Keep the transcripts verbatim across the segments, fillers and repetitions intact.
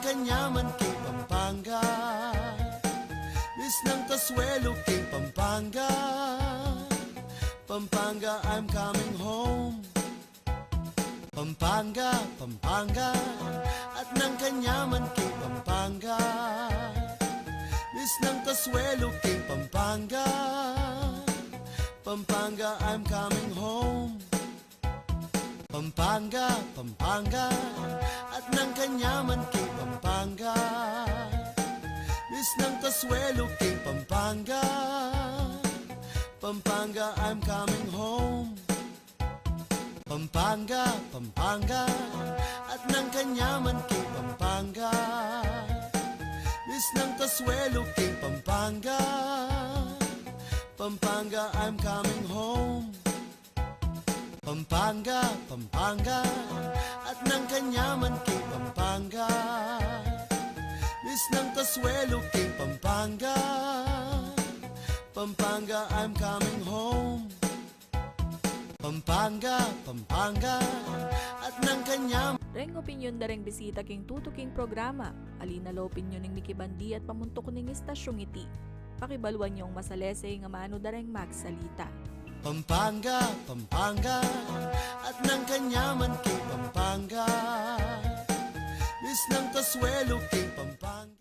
Kanyaman king Pampanga, misnang kasuelo king Pampanga. Pampanga, I'm coming home. Pampanga, Pampanga, at nang kanyaman king Pampanga. Misnang kasuelo king Pampanga. Pampanga, I'm coming home. Pampanga, Pampanga, at nang kanyaman king Pampanga. Misnang kasuelo king Pampanga. Pampanga, I'm coming home. Pampanga, Pampanga, at nang kanyaman king Pampanga. Misnang kasuelo king Pampanga. Pampanga, I'm coming home. Pampanga, Pampanga, at nang kanyaman king Pampanga. Misnang kasuelo king Pampanga. Pampanga, I'm coming home. Pampanga, Pampanga, at nang kanyaman. Reng opinyon da reng bisita king tutuking programa. Ali na la opinyon ing mikibandi at pamuntuk ning istasyung iti. Pakibaluan yung masalese ing amanu da reng magsalita. Pampanga, Pampanga, at nang kanyaman king Pampanga. Misnang kasuelo king Pampanga.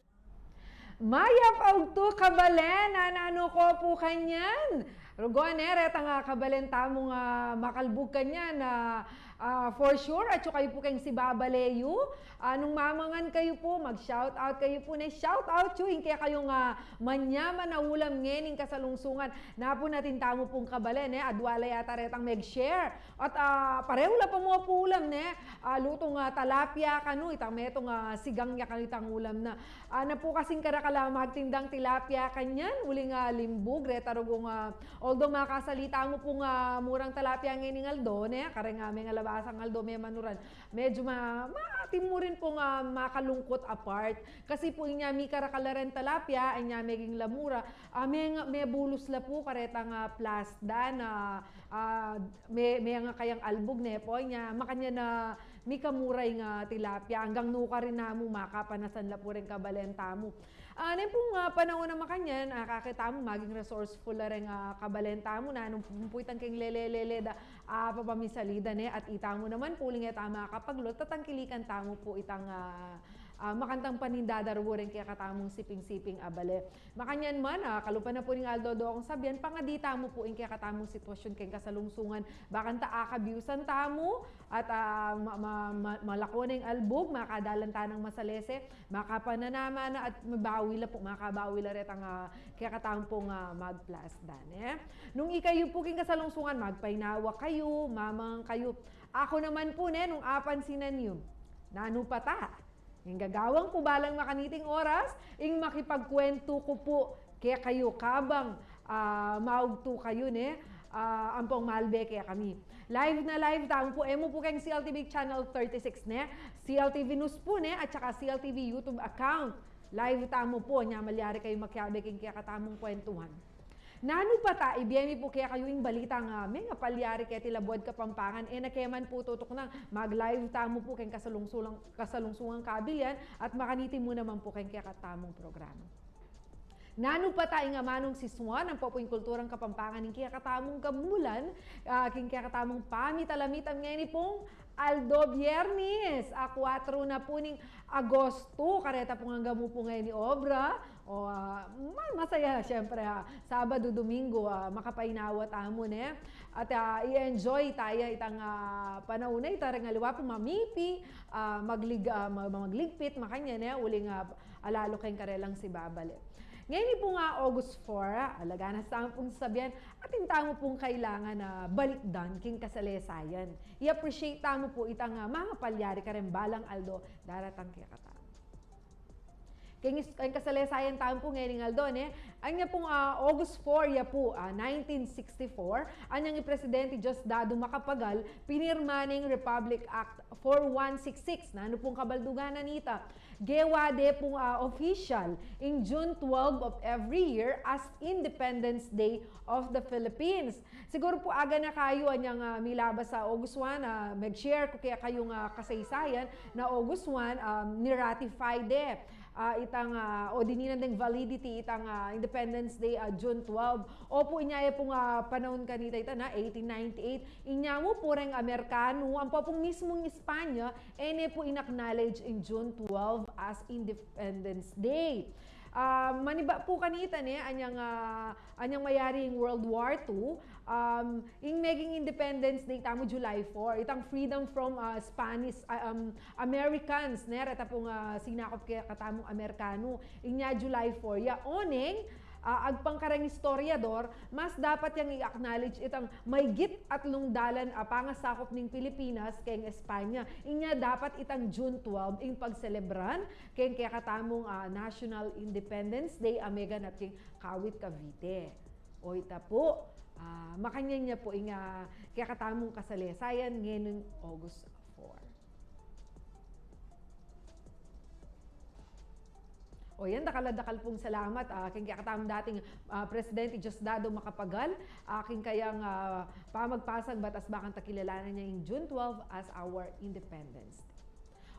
Mayap a ugtu, kabalen, nanu ko pu kanyan. Rugon e, retang, ah, kabalen tamung, ah, makalbug kanyan, ah, ah, for sure, atyu kayu pu keng sibabale yu. Ah, nung mamangan kayu pu, mag-shout out kayu pu ne. Shout out yu ing kekayung, ah, manyaman a ulam ngening kasalungsungan. Napunat tamu pung kabalen e, adwa la yata retang meg-share. At, ah, parehu la pa mu pu ulam ne, ah, lutung, ah, talapia kanu, itang metung, ah, sigang ya kanu itang ulam na. Ah, napukas ing karakal a magtindang tilapia kanyan, uling, ah, limbug, reta rugung, ah, although makasalita mu pung, ah, murang talapia ngening aldo ne, kareng, ah, mengalabasang aldo, memanuran. Medyu ma-, maatim mu rin pung, ah, makalungkut a part. Kasi pu inya mikarakal la reng talapia, inya meging la mura, ah, me-, mebulus la pu karetang, ah, plasdan, ah, ah, me-, mengakayang albug ne pu, inya makanyan a mikamura ing, ah, tilapia, anggang nukarin na mu makapanasan la pu reng kabalen tamu. Ah, neng pung, ah, panaun a makanyan, ah, kakit tamu maging resourceful la reng, ah, kabalen tamu, nanu pu itang keng lele-lele da, ah, papamisali da ne, at ita mu naman pu uling e tamu makapaglut, tatangkilikan tamu pu itang, ah, ah, makantang panindadarwu reng kekatamung siping-siping a bale. Makanyan man, ah, kalupa na pu ning aldo-aldo kung sabian, pangadi tamu pu ing kekatamung sitwasyun keng kasalungsungan. Bakanta akabiusan tamu, at, ah, ma-, ma-, ma-, malako na ing albug, makadalan tanang masalese, makapananama na at mabawi la pu, makabawi la retang, ah, kekatamung, ah, magplasdan e. Nung ikayu pu keng kasalungsungan, magpainawa kayu, mamangan kayu. Aku naman pu ne, nung apansinan yu, nanu pa ta? Ing gagawan ku balang makaniting oras, ing makipagkwentu ku pu kekayu kabang, ah, maugtu kayu ne, ah, ampong malbe kekami. Live na live tamu pu, e mu pu keng C L T V Channel thirty-six ne, C L T V News pu ne, at saka C L T V YouTube account. Live tamu pu, nya malyari kayu makiabe king kekatamung kwentuhan. Nanu pa ta, ibie mi pu kekayu ing balitang, ah, mengapalyari keti labuad Kapampangan, e na ke man pu tutuknang, mag-live tamu pu keng kasalungsulang-, kasalungsungang kabilian, at makaniti mu naman pu keng kekatamung programa. Nanu pa ta, ing amanung sisuan, ampo pu ing kulturang Kapampangan ning kekatamung gamulan, ah, king kekatamung pamitalamitan ngeni pung aldo Biyernes, a kuwatro na pu ning Agosto, kareta pung angga mu pu ngeni obra, o, ah, ma-, masaya, siyempre, ah, Sabado, Domingo, ah, makapainawa tamu ne. At, ah, i-enjoy taya itang, ah, panaun a ita, reng aliwa pu mamipi, ah, maglig-, ah, ma-, magligpit, makanyan ne, uling, ah, alalu keng karelang sibabale. Ngeni pu nga August four, ah, alaga na sa pung sabian, atin tamu pung kailangan a balikdan king kasalesayan. I-appreciate tamu pu itang, ah, mangapalyari kareng balang aldo daratang kekatamu. Keng is-, keng kasalesayan tamu pu ngening aldo, ne? Anya pung, ah, August four ya pu, ah, nineteen sixty-four, anyang i Presidente Diosdado Macapagal, pinirma ne ing Republic Act four one six six. Nanu pung kabaldugan na nita? Gewa de pung, ah, official ing June twelve of every year as Independence Day of the Philippines. Siguru pu aga na kayu anyang, ah, milabas a August one, ah, mag-share ku kekayu ing, ah, kasaysayan na August one, um, ni-ratify de, ah, itang, ah, o dininan deng validity itang, ah, Independence Day, ah, June twelve. Opu, inya ya pung, ah, panaun kanita ita na eighteen ninety-eight. Inya mu pu reng Amerikanu, ampo pung mismung Espanya, e ne pu in-acknowledge ing June twelve as Independence Day. Ah, manibat pu kanita ne, anyang, ah, anyang mayari ing World War two, um, ing meging Independence Day tamu July four, itang freedom from, ah, Spanish, ah, um, Americans, ne, reta pung, ah, sinakup kekatamung Amerikanu, inya July four ya. Oneng, ah, agpang kareng istoryador, mas dapat yang i-acknowledge itang maygit atlung dalan a pangasakup ning Pilipinas keng Espanya. Inya dapat itang June twelve ing pagselebran keng kekatamung, ah, National Independence Day a meganap king Kawit, Cavite. O ita pu, ah, makanyan ya pu ing, ah, kekatamung kasalesayan ngenung August four. O yan, dakal a dakal pung salamat, ah, keng kekatamung dating, ah, Presidente Diosdado Macapagal, ah, keng kayang, ah, pamagpasang batas bakanta kilalanan ya ing June twelve as our Independence Day.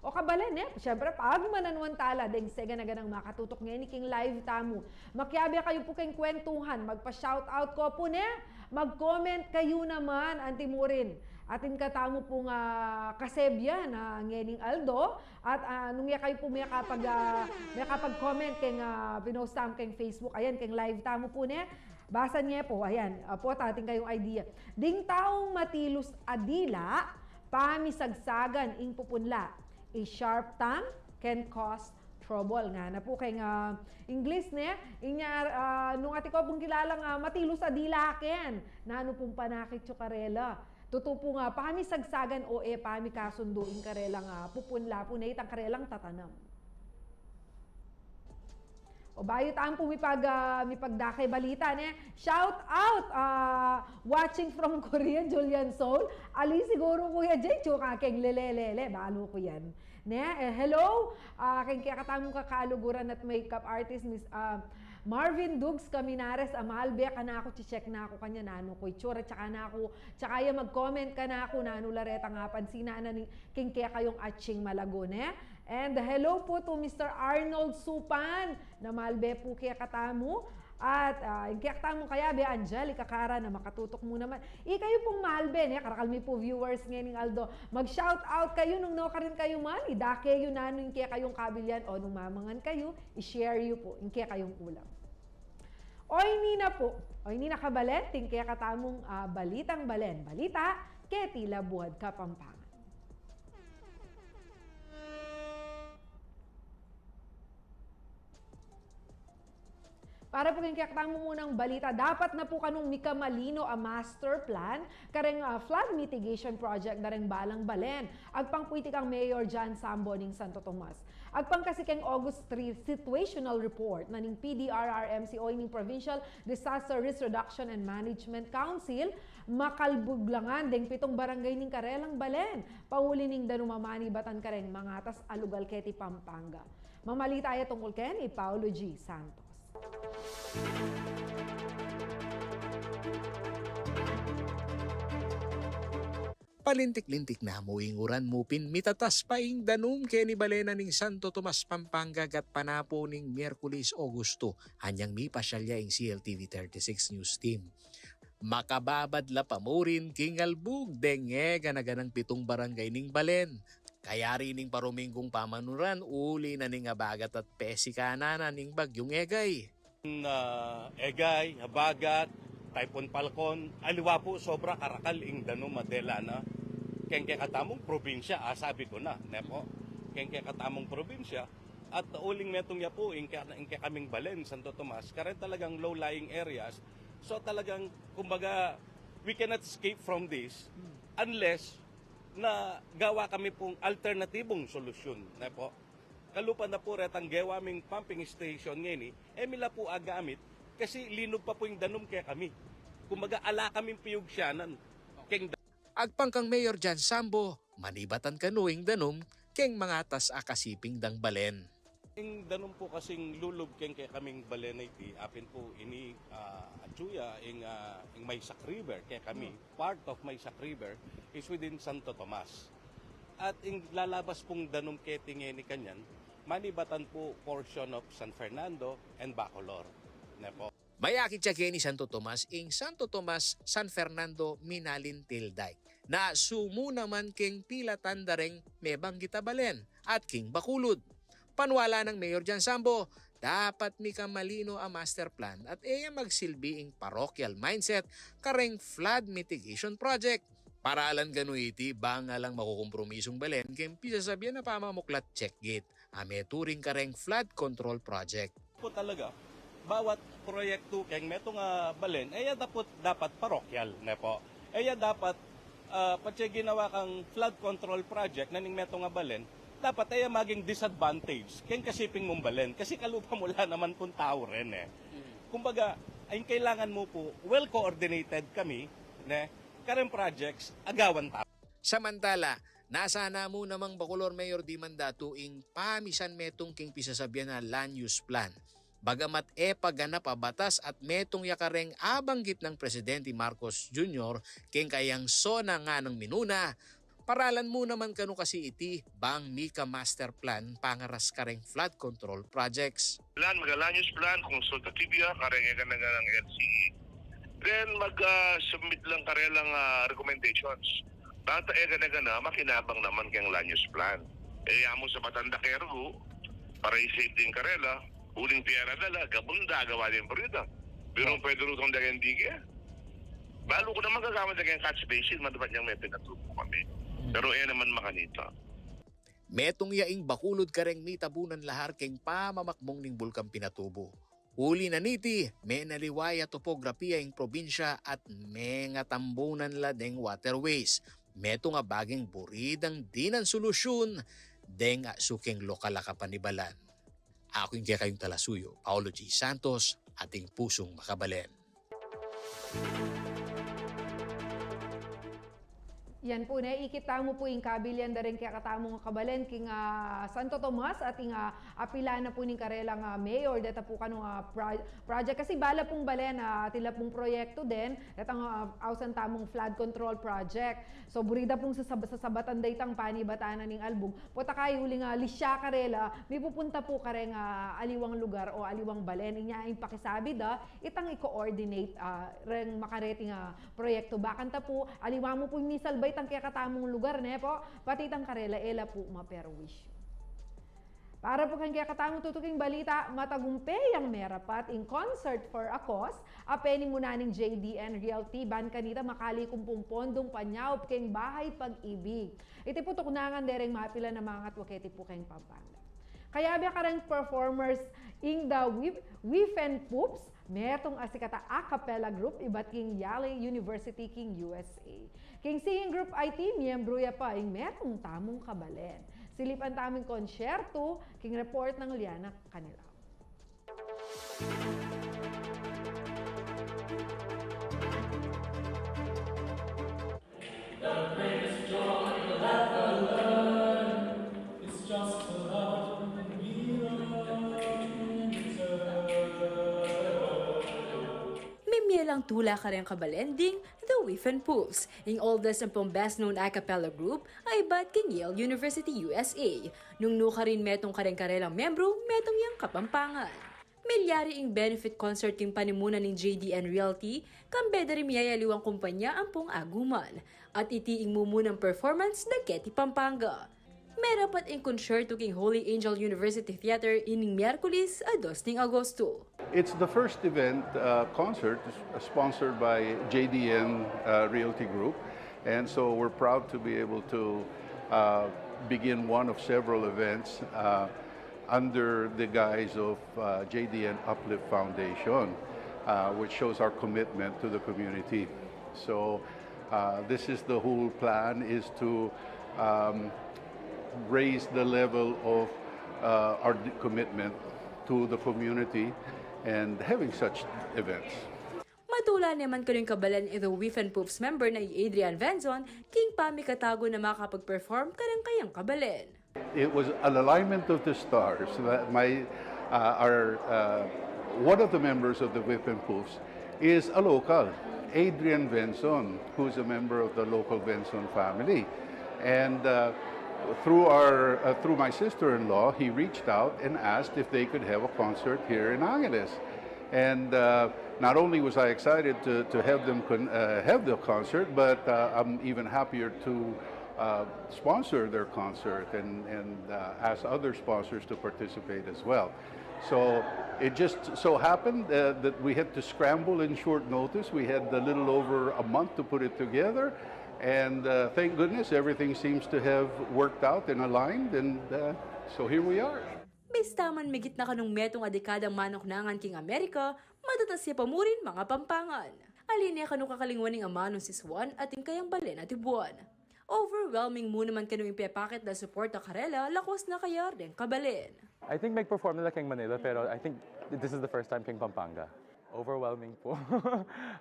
O kabalen, e, siyempre, pagmananwan tala deng segana-ganang makatutok ngeni king live tamu. Makiabe kayu pu keng kwentuhan, magpa-shoutout ko pu, ne? Mag-comment kayu naman, anti murin. Atin katamu pung, ah, kasebyan a ngening aldo, at, ah, nung e kayu pu mekapag, ah, mekapag-comment keng, ah, pinost tamu keng Facebook, ayan, keng live tamu pu, ne? Basa ne pu, ayan, ah, pota atin kayung idea. Ding taung matilus a dila, pamisagsagan ing pupunla. A sharp tongue can cause trouble. Ngana pu keng, ah, Ingles, ne? Inya, ah, nung atin ku pung kilalang, ah, matilus a dila, ken nanu pung panakit yu karela? Tutu pu nga, pamisagsagan o e pamikasundu ing karelang, ah, pupunla pu, ne, itang karelang tatanam. O bayu tamu pu mipag-, ah, mipagdake balita, ne? Shout out, ah, watching from Korea, Julian Seoul. Ali siguru Kuya Jay, tsuka keng lele-lele, balu ku yan. Ne? E, hello, ah, keng kekatamung kakaluguran at makeup artist, Miss, ah, Marvin Dukes Caminares, a malbe kanaku, che-check na ku kanyan nanu ku itsura, tsaka na ku, tsaka ya mag-comment kanaku nanu la retang apansinan na ning, keng kekayung atsing malago, ne? And hello pu to Mister Arnold Supan, na malbe pu kekatamu. At, ah, ing kekatamung kayabe, Angelica Cara, na makatutok mu naman. Ikayu pung malbe, ne, karakal mi pu viewers ngening aldo. Mag-shout out kayu nung nukarin kayu man, idake yu nanu ing kekayung kabilian o nung mamangan kayu, i-share yu pu ing kekayung ulam. Oyni na pu, oyni na kabalen, ing kekatamung, ah, Balitang Balen. Balita keti la buad Kapampangan. Para pu keng kekatamung munang balita, dapat na pu kanung mikamalino a master plan kareng, ah, flood mitigation project da reng balang balen. Agpang pu iti kang Mayor John Sambo ning Santo Tomas. Agpang kasi keng August three situational report na ning P D R R M C o ning Provincial Disaster Risk Reduction and Management Council, makalbuglangan deng pitung barangay ning karelang balen, pauli ning danum a manibatan kareng mangatas a lugal keti Pampanga. Mamalita ya tungkul keni i Paulo G Santos. Palintik-lintik na mu ing uran mu pin mitatas pa ing danum keni balen na ning Santo Tomas, Pampanga, gatpanapun ning Miyerkules, Agosto, anyang mipasyal ya ing C L T V thirty-six News Team. Makababad la pa murin king albug deng e gana-ganang pitung barangay ning balen. Kayari ning paruminggung pamanuran, uli na ning abagat at pesikanan na ning Bagyung Egay. Ah, Egay, abagat, Typhoon Falcon, aliwa pu sobra karakal ing danum a dela na keng kekatamung probinsya, ah, sabi ku na, ne pu, keng kekatamung probinsya, at uling metung ya pu ing ke-, ing kekaming balen, Santo Tomas, karen talagang low-lying areas, so talagang, kumbaga, we cannot escape from this unless na gawa kami pung alternatibong solusyon, ne pu. Kalupa na pu retang gewa ming pumping station ngeni, e mi la pu agamit, kasi linub pa pu ing danum kekami. Kumbaga, ala kaming piyugsianan keng da- Agpang kang Mayor John Sambo, manibatan kanu ing danum keng mangatas a kasiping dang balen. Ing danum pu kasing lulub keng kekaming balen a iti, apin pu ini, ah, atsu ya, ing, ah, ing Maysak River kekami, part of Maysak River is within Santo Tomas. At ing lalabas pung danum keti ngeni kanyan, manibatan pu portion of San Fernando and Bacolor. Ne po. Mayakit ya keni Santo Tomas ing Santo Tomas San Fernando Minalintil Dike, na sumu naman keng pilatan da reng mebanggit a balen at king Bacolod. Paniwala nang Mayor John Sambo, dapat mika malino a master plan at e ya magsilbi ing parochial mindset kareng flood mitigation project. Paralan kanu iti, bang alang makukumpromisung balen keng pisasabian a pamamuklat check gate a meturing kareng flood control project. Po talaga, bawat proyektu keng metung a balen, e ya dapot dapat parokyal, ne po. E ya dapat, ah, patse ginawa kang flood control project na ning metung a balen, dapat e ya maging disadvantage keng kasiping mung balen. Kasi kalupa mu la naman pung tau rin, e. Kumbaga, ing kailangan mu pu, well coordinated kami, ne, kareng projects, agawan tau. Samantala, nasa na mu namang Bacolor Mayor Dima Datu ing pamisan metung king pisasabian a land use plan. Bagamat e pa ganap a batas at metung ya kareng abanggit nang Presidente Marcos Junior keng kayang sona nganang minuna, paralan mu naman kanu kasi iti bang mika master plan pangaras kareng flood control projects. Plan, maga-land use plan, consultative ya kareng e gana-ganang L C E. Then mag, ah, submit lang karelang, ah, recommendations. Bang e gana-gana, makinabang naman keng land use plan. E, amu sa batanda kergu, para i-save ding karela, uling pera da la, gabun da, gawa ding burida. Pero pwede rutang da keng dike. Balu ku naman gagawan da keng catch basin, matapat niyang may pinatubo kami. Pero e naman makanita. Metung ya ing Bacolod kareng mitabunan lahar keng pamamakmung ning Bulkan Pinatubo. Uli na niti, menaliwa ya topograpiya ing probinsya at mengatambunan la deng waterways. Metung a baging buridang dinan solusyun deng asu keng lokal a kapanibalan. Aku ing kekayung talasuyu, Paolo G Santos, ating pusung makabalen. Yan pu, ne, ikit tamu pu ing kabilian da ring kekatamung kabalen king, ah, Santo Tomas at ing, ah, apila na pu ning karelang, ah, mayor deta pu kanung, ah, pro-, project. Kasi bala pung balen, ah, atin la pung proyektu den, detang, ah, ausan tamung flood control project. So, buri da pung sasab-, sasabatan da itang panibatan na ning albug. Pota kayu uling, ah, lisya karela, mipupunta pu kareng, ah, aliwang lugar o aliwang balen. Inya ing pakisabi da, itang i-coordinate, ah, reng makareting, ah, proyektu. Bakanta pu, aliwa mu pu misalba itang kekatamung lugar, ne po? Pati itang karela, e la pu maperwisyu. Para pu keng kekatamung tutuking balita, matagumpe yang merapat ing Concert for a Cause, a penimunan ning J D N Realty, ban kanita makalikum pung pondung panyaup keng Bahay Pag-ibig. Iti pu tuknangan dereng mapilan a mangatwa keti pu keng Pampanga. Kayabe kareng performers ing The Wi-, Wifen Poops, metung a sikat a a cappella group ibat king Yale University king U S A. King singing group a iti, miyembru ya pa ing metung tamung kabalen. Silipan tamu ing konsyertu, king report nang Liana Canilao. Mimie lang tula kareng kabalen ding The Wifen Poops, ing oldest ampong best known a cappella group a ibat king Yale University, U S A. Nung nukarin metung kareng karelang membru, metung yang Kapampangan. Milyari ing benefit concert king panimunan ning J D N Realty, kambe da ring miyayaliwang kumpanya ampong aguman. At iti ing mumunang performance da keti Pampanga. Merapat ing konsyertu king Holy Angel University Theater ining Miyerkules a dos ning Agosto. It's the first event, uh, concert, uh, sponsored by J D N, uh, Realty Group. And so we're proud to be able to, uh, begin one of several events, uh, under the guise of, uh, J D N Uplift Foundation, uh, which shows our commitment to the community. So, uh, this is the whole plan, is to, um, raise the level of, uh, our d-, commitment to the community and having such events. Matula naman kanung kabalen i The Whiff and Puffs member na i Adrian Venzon, king pamikatago na makapag-perform kanung kayang kabalen. It was an alignment of the stars that my, uh, our, uh, one of the members of the Whiff and Puffs is a local, Adrian Venzon, who's a member of the local Venzon family. And, uh, through our, uh, through my sister-in-law, he reached out and asked if they could have a concert here in Angeles. And, uh, not only was I excited to, to have them con-, uh, have the concert, but, uh, I'm even happier to, uh, sponsor their concert and, and, uh, ask other sponsors to participate as well. So it just so happened, uh, that we had to scramble in short notice. We had a little over a month to put it together. And, uh, thank goodness everything seems to have worked out and aligned. And, uh, so here we are. Bista man migit na kanung metung a dekadang manuknangan king Amerika, matatas ya pa mu rin mangapampangan. Ali ne kanu kakalingwan ning amanung sisuan at ing kayang balen a tibuan. Overwhelming mu naman kanu ing pepakit na suporta karela, lakwas na kaya reng kabalen. I think meg-perform na la keng Manila, pero I think this is the first time keng Pampanga. Overwhelming po.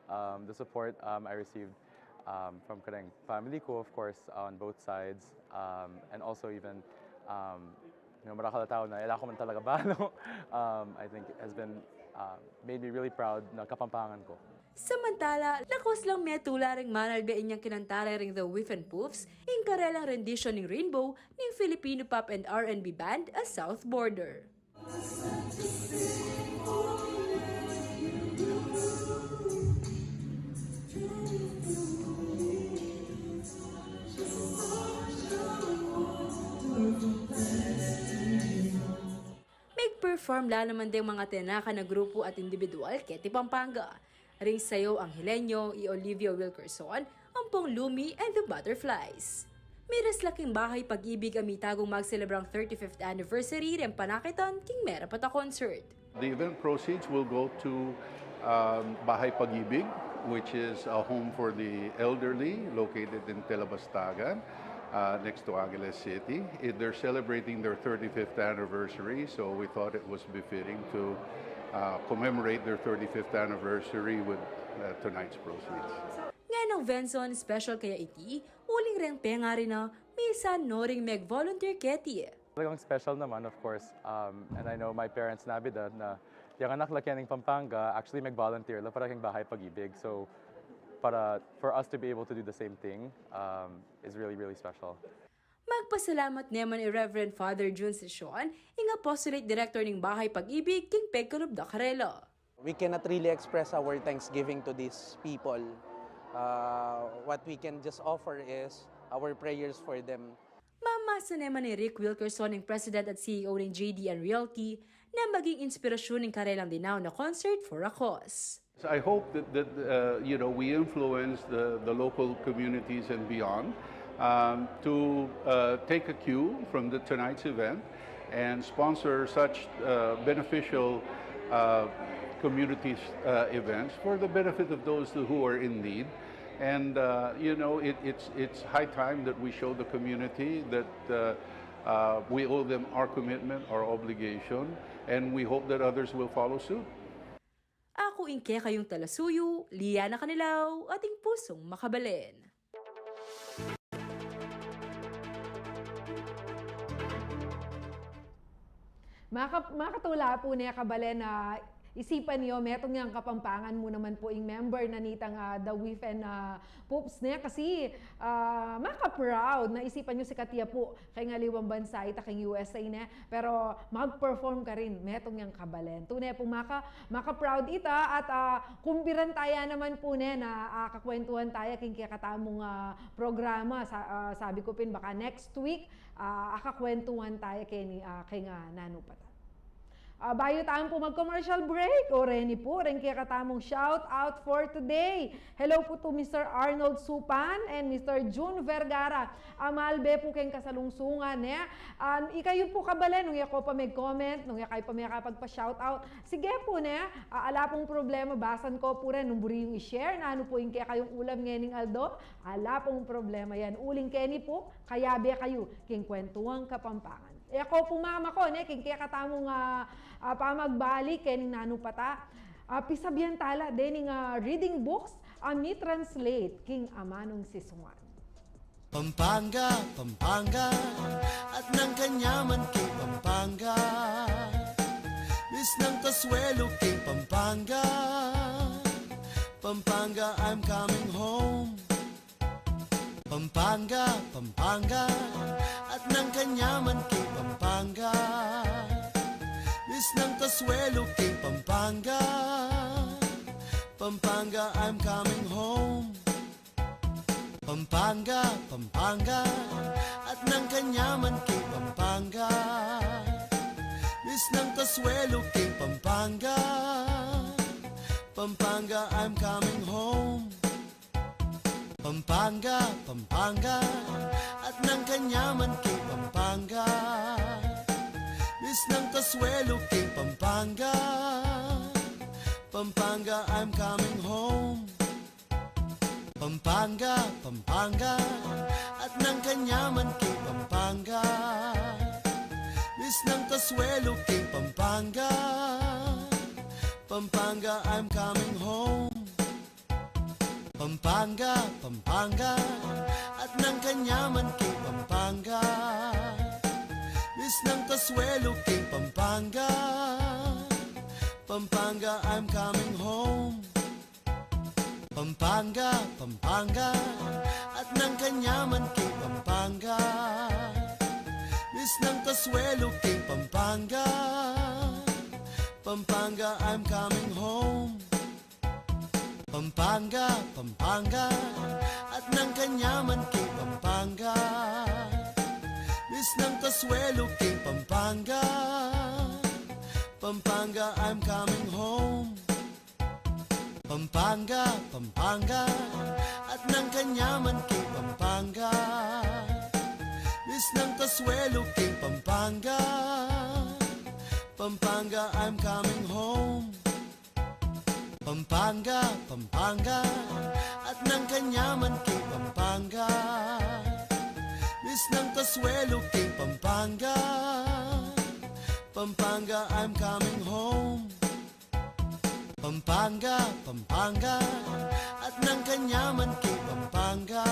Um, the support, um, I received, um, from kareng family ko, of course, on both sides, um, and also even, um, you know, marakal a tau na ila ko man talaga bano, um, I think has been, uh, made me really proud na Kapampangan ko. Samantala, lakwas lang metula reng manalbe inyang kinanta reng The Whiff and Puffs ing karelang rendition ning Rainbow ning Filipino pop and R and B band a South Border. Meg-perform la naman deng mangatenaka na grupu at indibidual keti Pampanga. Ring sayaw Angelenyo, i Olivia Wilkerson, ampong Lumi and the Butterflies. Miras la king Bahay Pag-ibig a mitagong magselebrang thirty-fifth anniversary reng panakitan king merapat a concert. The event proceeds will go to, um, Bahay Pag-ibig, which is a home for the elderly located in Talabastagan, uh, next to Angeles City. It, they're celebrating their thirty-fifth anniversary, so we thought it was befitting to, uh, commemorate their thirty-fifth anniversary with, uh, tonight's proceeds. Ngenong Venzon, special kaya iti, uling reng pengari na, misan no ring meg-volunteer keti. Talagang special naman, of course. Um, and I know my parents, nabida na yang anak la keng Pampanga, actually meg-volunteer la para keng Bahay Pag-ibig. So, para, for us to be able to do the same thing, um, is really, really special. Magpasalamat naman i Reverend Father Jun Sison, ing Apostolate Director ning Bahay Pag-ibig, king pegkalub da karela. We cannot really express our thanksgiving to these people. Uh, what we can just offer is our prayers for them. Mamasa naman i Rick Wilkerson, ing President at C E O ning J D N Realty, na maging inspirasyon ing karelang dinaun a concert for a cause. So I hope that, that, uh, you know, we influence the, the local communities and beyond, um, to, uh, take a cue from the, tonight's event and sponsor such, uh, beneficial, uh, community, uh, events for the benefit of those who are in need. And, uh, you know, it, it's, it's high time that we show the community that, uh, uh, we owe them our commitment, our obligation, and we hope that others will follow suit. Aku ing kekayung talasuyu, Liana Canilaw, ating pusung makabalen. Maka-, makatula pu ne, kabalen, na isipan yu, metung yang Kapampangan mu naman pu ing member na nitang, ah, The Whiff and, ah, Puffs ne, kasi, ah, maka-proud na isipan yu sikat ya pu keng aliwang bansa ita keng U S A ne, pero mag-perform karin, metung yang kabalen. Tune pung maka, maka-proud ita at, ah, kumbiran taya naman pu ne na, ah, kakwentuhan taya keng kekatamung, ah, programa. Sa-, ah, sabi ku pin baka next week, ah, akakwentuhan taya keni, ah, keng, ah, nanu pa ta. Ah, bayu tamu pu mag-commercial break, o reni pu reng kekatamung shout out for today. Hello pu to Mister Arnold Supan and Mister Jun Vergara. Amalbe pu keng kasalungsungan, ne? Ah, ikayu pu kabalen, nung e ko pa meg-comment, nung e kayu pa mekapagpa-shout out, sige pu, ne? Ah, ala pung problema, basan ko pu rin nung buri yung i-share nanu pu ing kekayung ulam ngening aldo. Ala pung problema yan. Uling keni pu, kayabe kayu keng Kwentuang Kapampangan. E, aku pu, mama ku, ne, king kekatamung, ah, ah, pamagbalik kening nanu pa ta, ah, pisabian tala dening, ah, reading books a mi-translate king amanung season one. Pampanga, Pampanga, at nang kanyaman king Pampanga. Miss ng kasuelo king Pampanga. Pampanga, I'm coming home. Pampanga, Pampanga, at nang kanyaman king Pampanga. Miss ng kasuelo king Pampanga. Pampanga, I'm coming home. Pampanga, Pampanga, at nang kanyaman king Pampanga. Miss ng kasuelo king Pampanga. Pampanga, I'm coming home. Pampanga, Pampanga, at nang kanyaman king Pampanga. Miss ng kasuelo king Pampanga. Pampanga, I'm coming home. Pampanga, Pampanga, at nang kanyaman king Pampanga. Miss ng kasuelo king Pampanga. Pampanga, I'm coming home. Pampanga, Pampanga, at nang kanyaman king Pampanga. Miss ng kasuelo king Pampanga. Pampanga, I'm coming home. Pampanga, Pampanga, at nang kanyaman king Pampanga. Miss ng kasuelo king Pampanga. Pampanga, I'm coming home. Pampanga, Pampanga, at nang kanyaman king Pampanga. Miss ng kasuelo king Pampanga. Pampanga, I'm coming home. Pampanga, Pampanga, at nang kanyaman king Pampanga. Miss ng kasuelo king Pampanga. Pampanga, I'm coming home. Pampanga, Pampanga, at nang kanyaman king Pampanga. Miss ng kasuelo king Pampanga. Pampanga, I'm coming home. Pampanga, Pampanga, at nang kanyaman king Pampanga.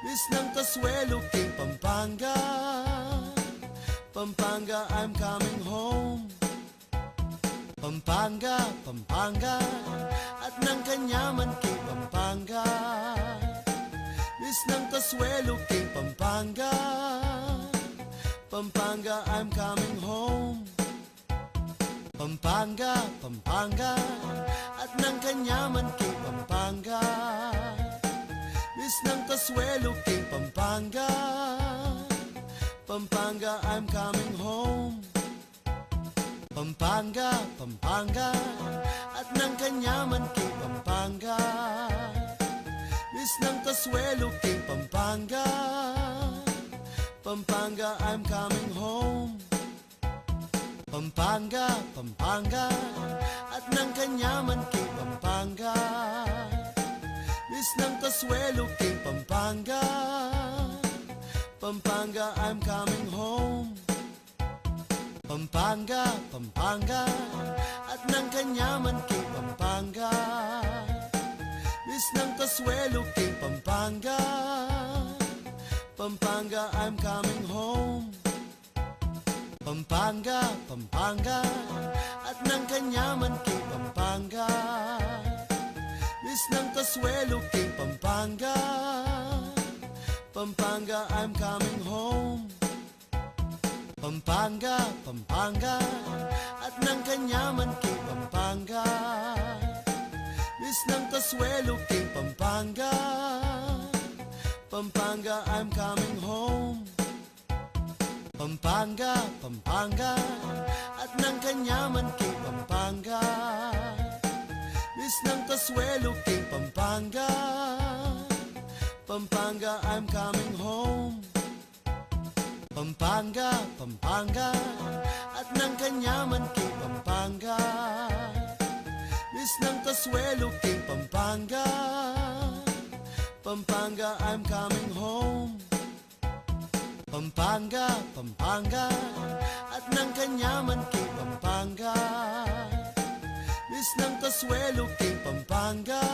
Miss ng kasuelo king Pampanga. Pampanga, I'm coming home. Pampanga, Pampanga, at nang kanyaman king Pampanga. Miss ng kasuelo king Pampanga. Pampanga, I'm coming home. Pampanga, Pampanga, at nang kanyaman king Pampanga. Miss ng kasuelo king Pampanga. Pampanga, I'm coming home. Pampanga, Pampanga, at nang kanyaman king Pampanga. Miss ng kasuelo king Pampanga. Pampanga, I'm coming home. Pampanga, Pampanga, at nang kanyaman king Pampanga. Miss ng kasuelo king Pampanga. Pampanga, I'm coming home. Pampanga, Pampanga, at nang kanyaman king Pampanga. Miss ng kasuelo king Pampanga. Pampanga, I'm coming home. Pampanga, Pampanga, at nang kanyaman king Pampanga. Miss ng kasuelo king Pampanga. Pampanga, I'm coming home. Pampanga, Pampanga, at nang kanyaman king Pampanga. Miss ng kasuelo king Pampanga. Pampanga, I'm coming home. Pampanga, Pampanga, at nang kanyaman king Pampanga. Miss ng kasuelo king Pampanga. Pampanga, I'm coming home. Pampanga, Pampanga, at nang kanyaman king Pampanga. Miss ng kasuelo king Pampanga. Pampanga, I'm coming home. Pampanga, Pampanga, at nang kanyaman keng Pampanga. Bis nang kasuelo keng Pampanga,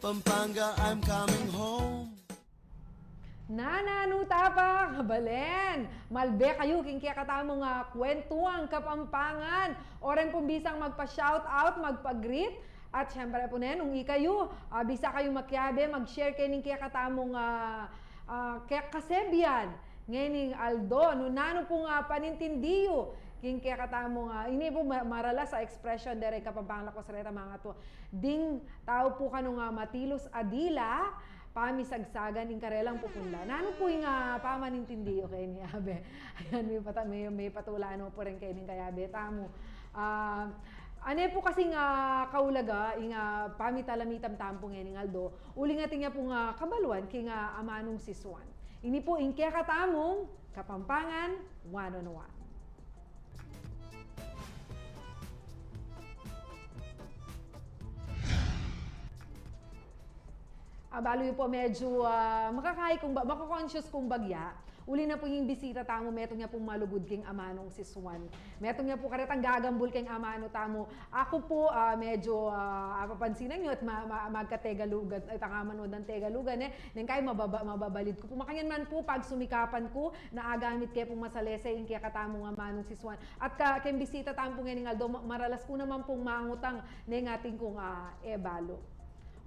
Pampanga, I'm coming home. Na, nanu ta pa, kabalen? Malbe kayu king kekatamung kwentuang Kapampangan. O rin pung bisang magpa-shout out, magpa-greet. At syempre pu ne, nung ikayu, ah, bisa kayu makiabe, mag-share keng kekatamung, ah, ah, ke-, kasebian ngening aldo, nung nanu pung, ah, panintindi yu king kekatamung, ah, ini pu ma-, maralas a expression deng Kapampangan, lakwas reta, mangatua. Ding tau pu kanu nga matilus a dila, pamisagsagan ing karelang pupunla. Nanu pu ing, ah, pamanintindi yu keni, abe? Ayan, mepata-, me-, mepatula no pu rin keni ing kayabe tamu. Ah, ane pu kasi nga kaulaga, ing, ah, pamitalamitam tamu pu ngening aldo, uling atin ya pung, ah, kabaluan king, ah, amanung sisuan. Ini pu ing kekatamung Kapampangan One on One. Abalu yu pu, medyu, ah, makakai kung ba-, mako-conscious kung bagya. Uli na pu ing bisita tamu, metung ya pung malugud king amanung sisuan. Metung ya pu karetang gagambul king amanu tamu. Aku pu, ah, medyu, ah, apapansinan yu at ma-, ma-, magka-Tegalugan, itang amanu dang Tegalugan, e. Neng kai mababa-, mababalid ku pu. Makanyan man pu, pagsumikapan ku na agamit ke pung masalese ing kekatamung amanung sisuan. At ka, keng bisita tamu pu ngening aldo, ma-, maralas ku naman pung mangutang neng atin kung, ah, e balu.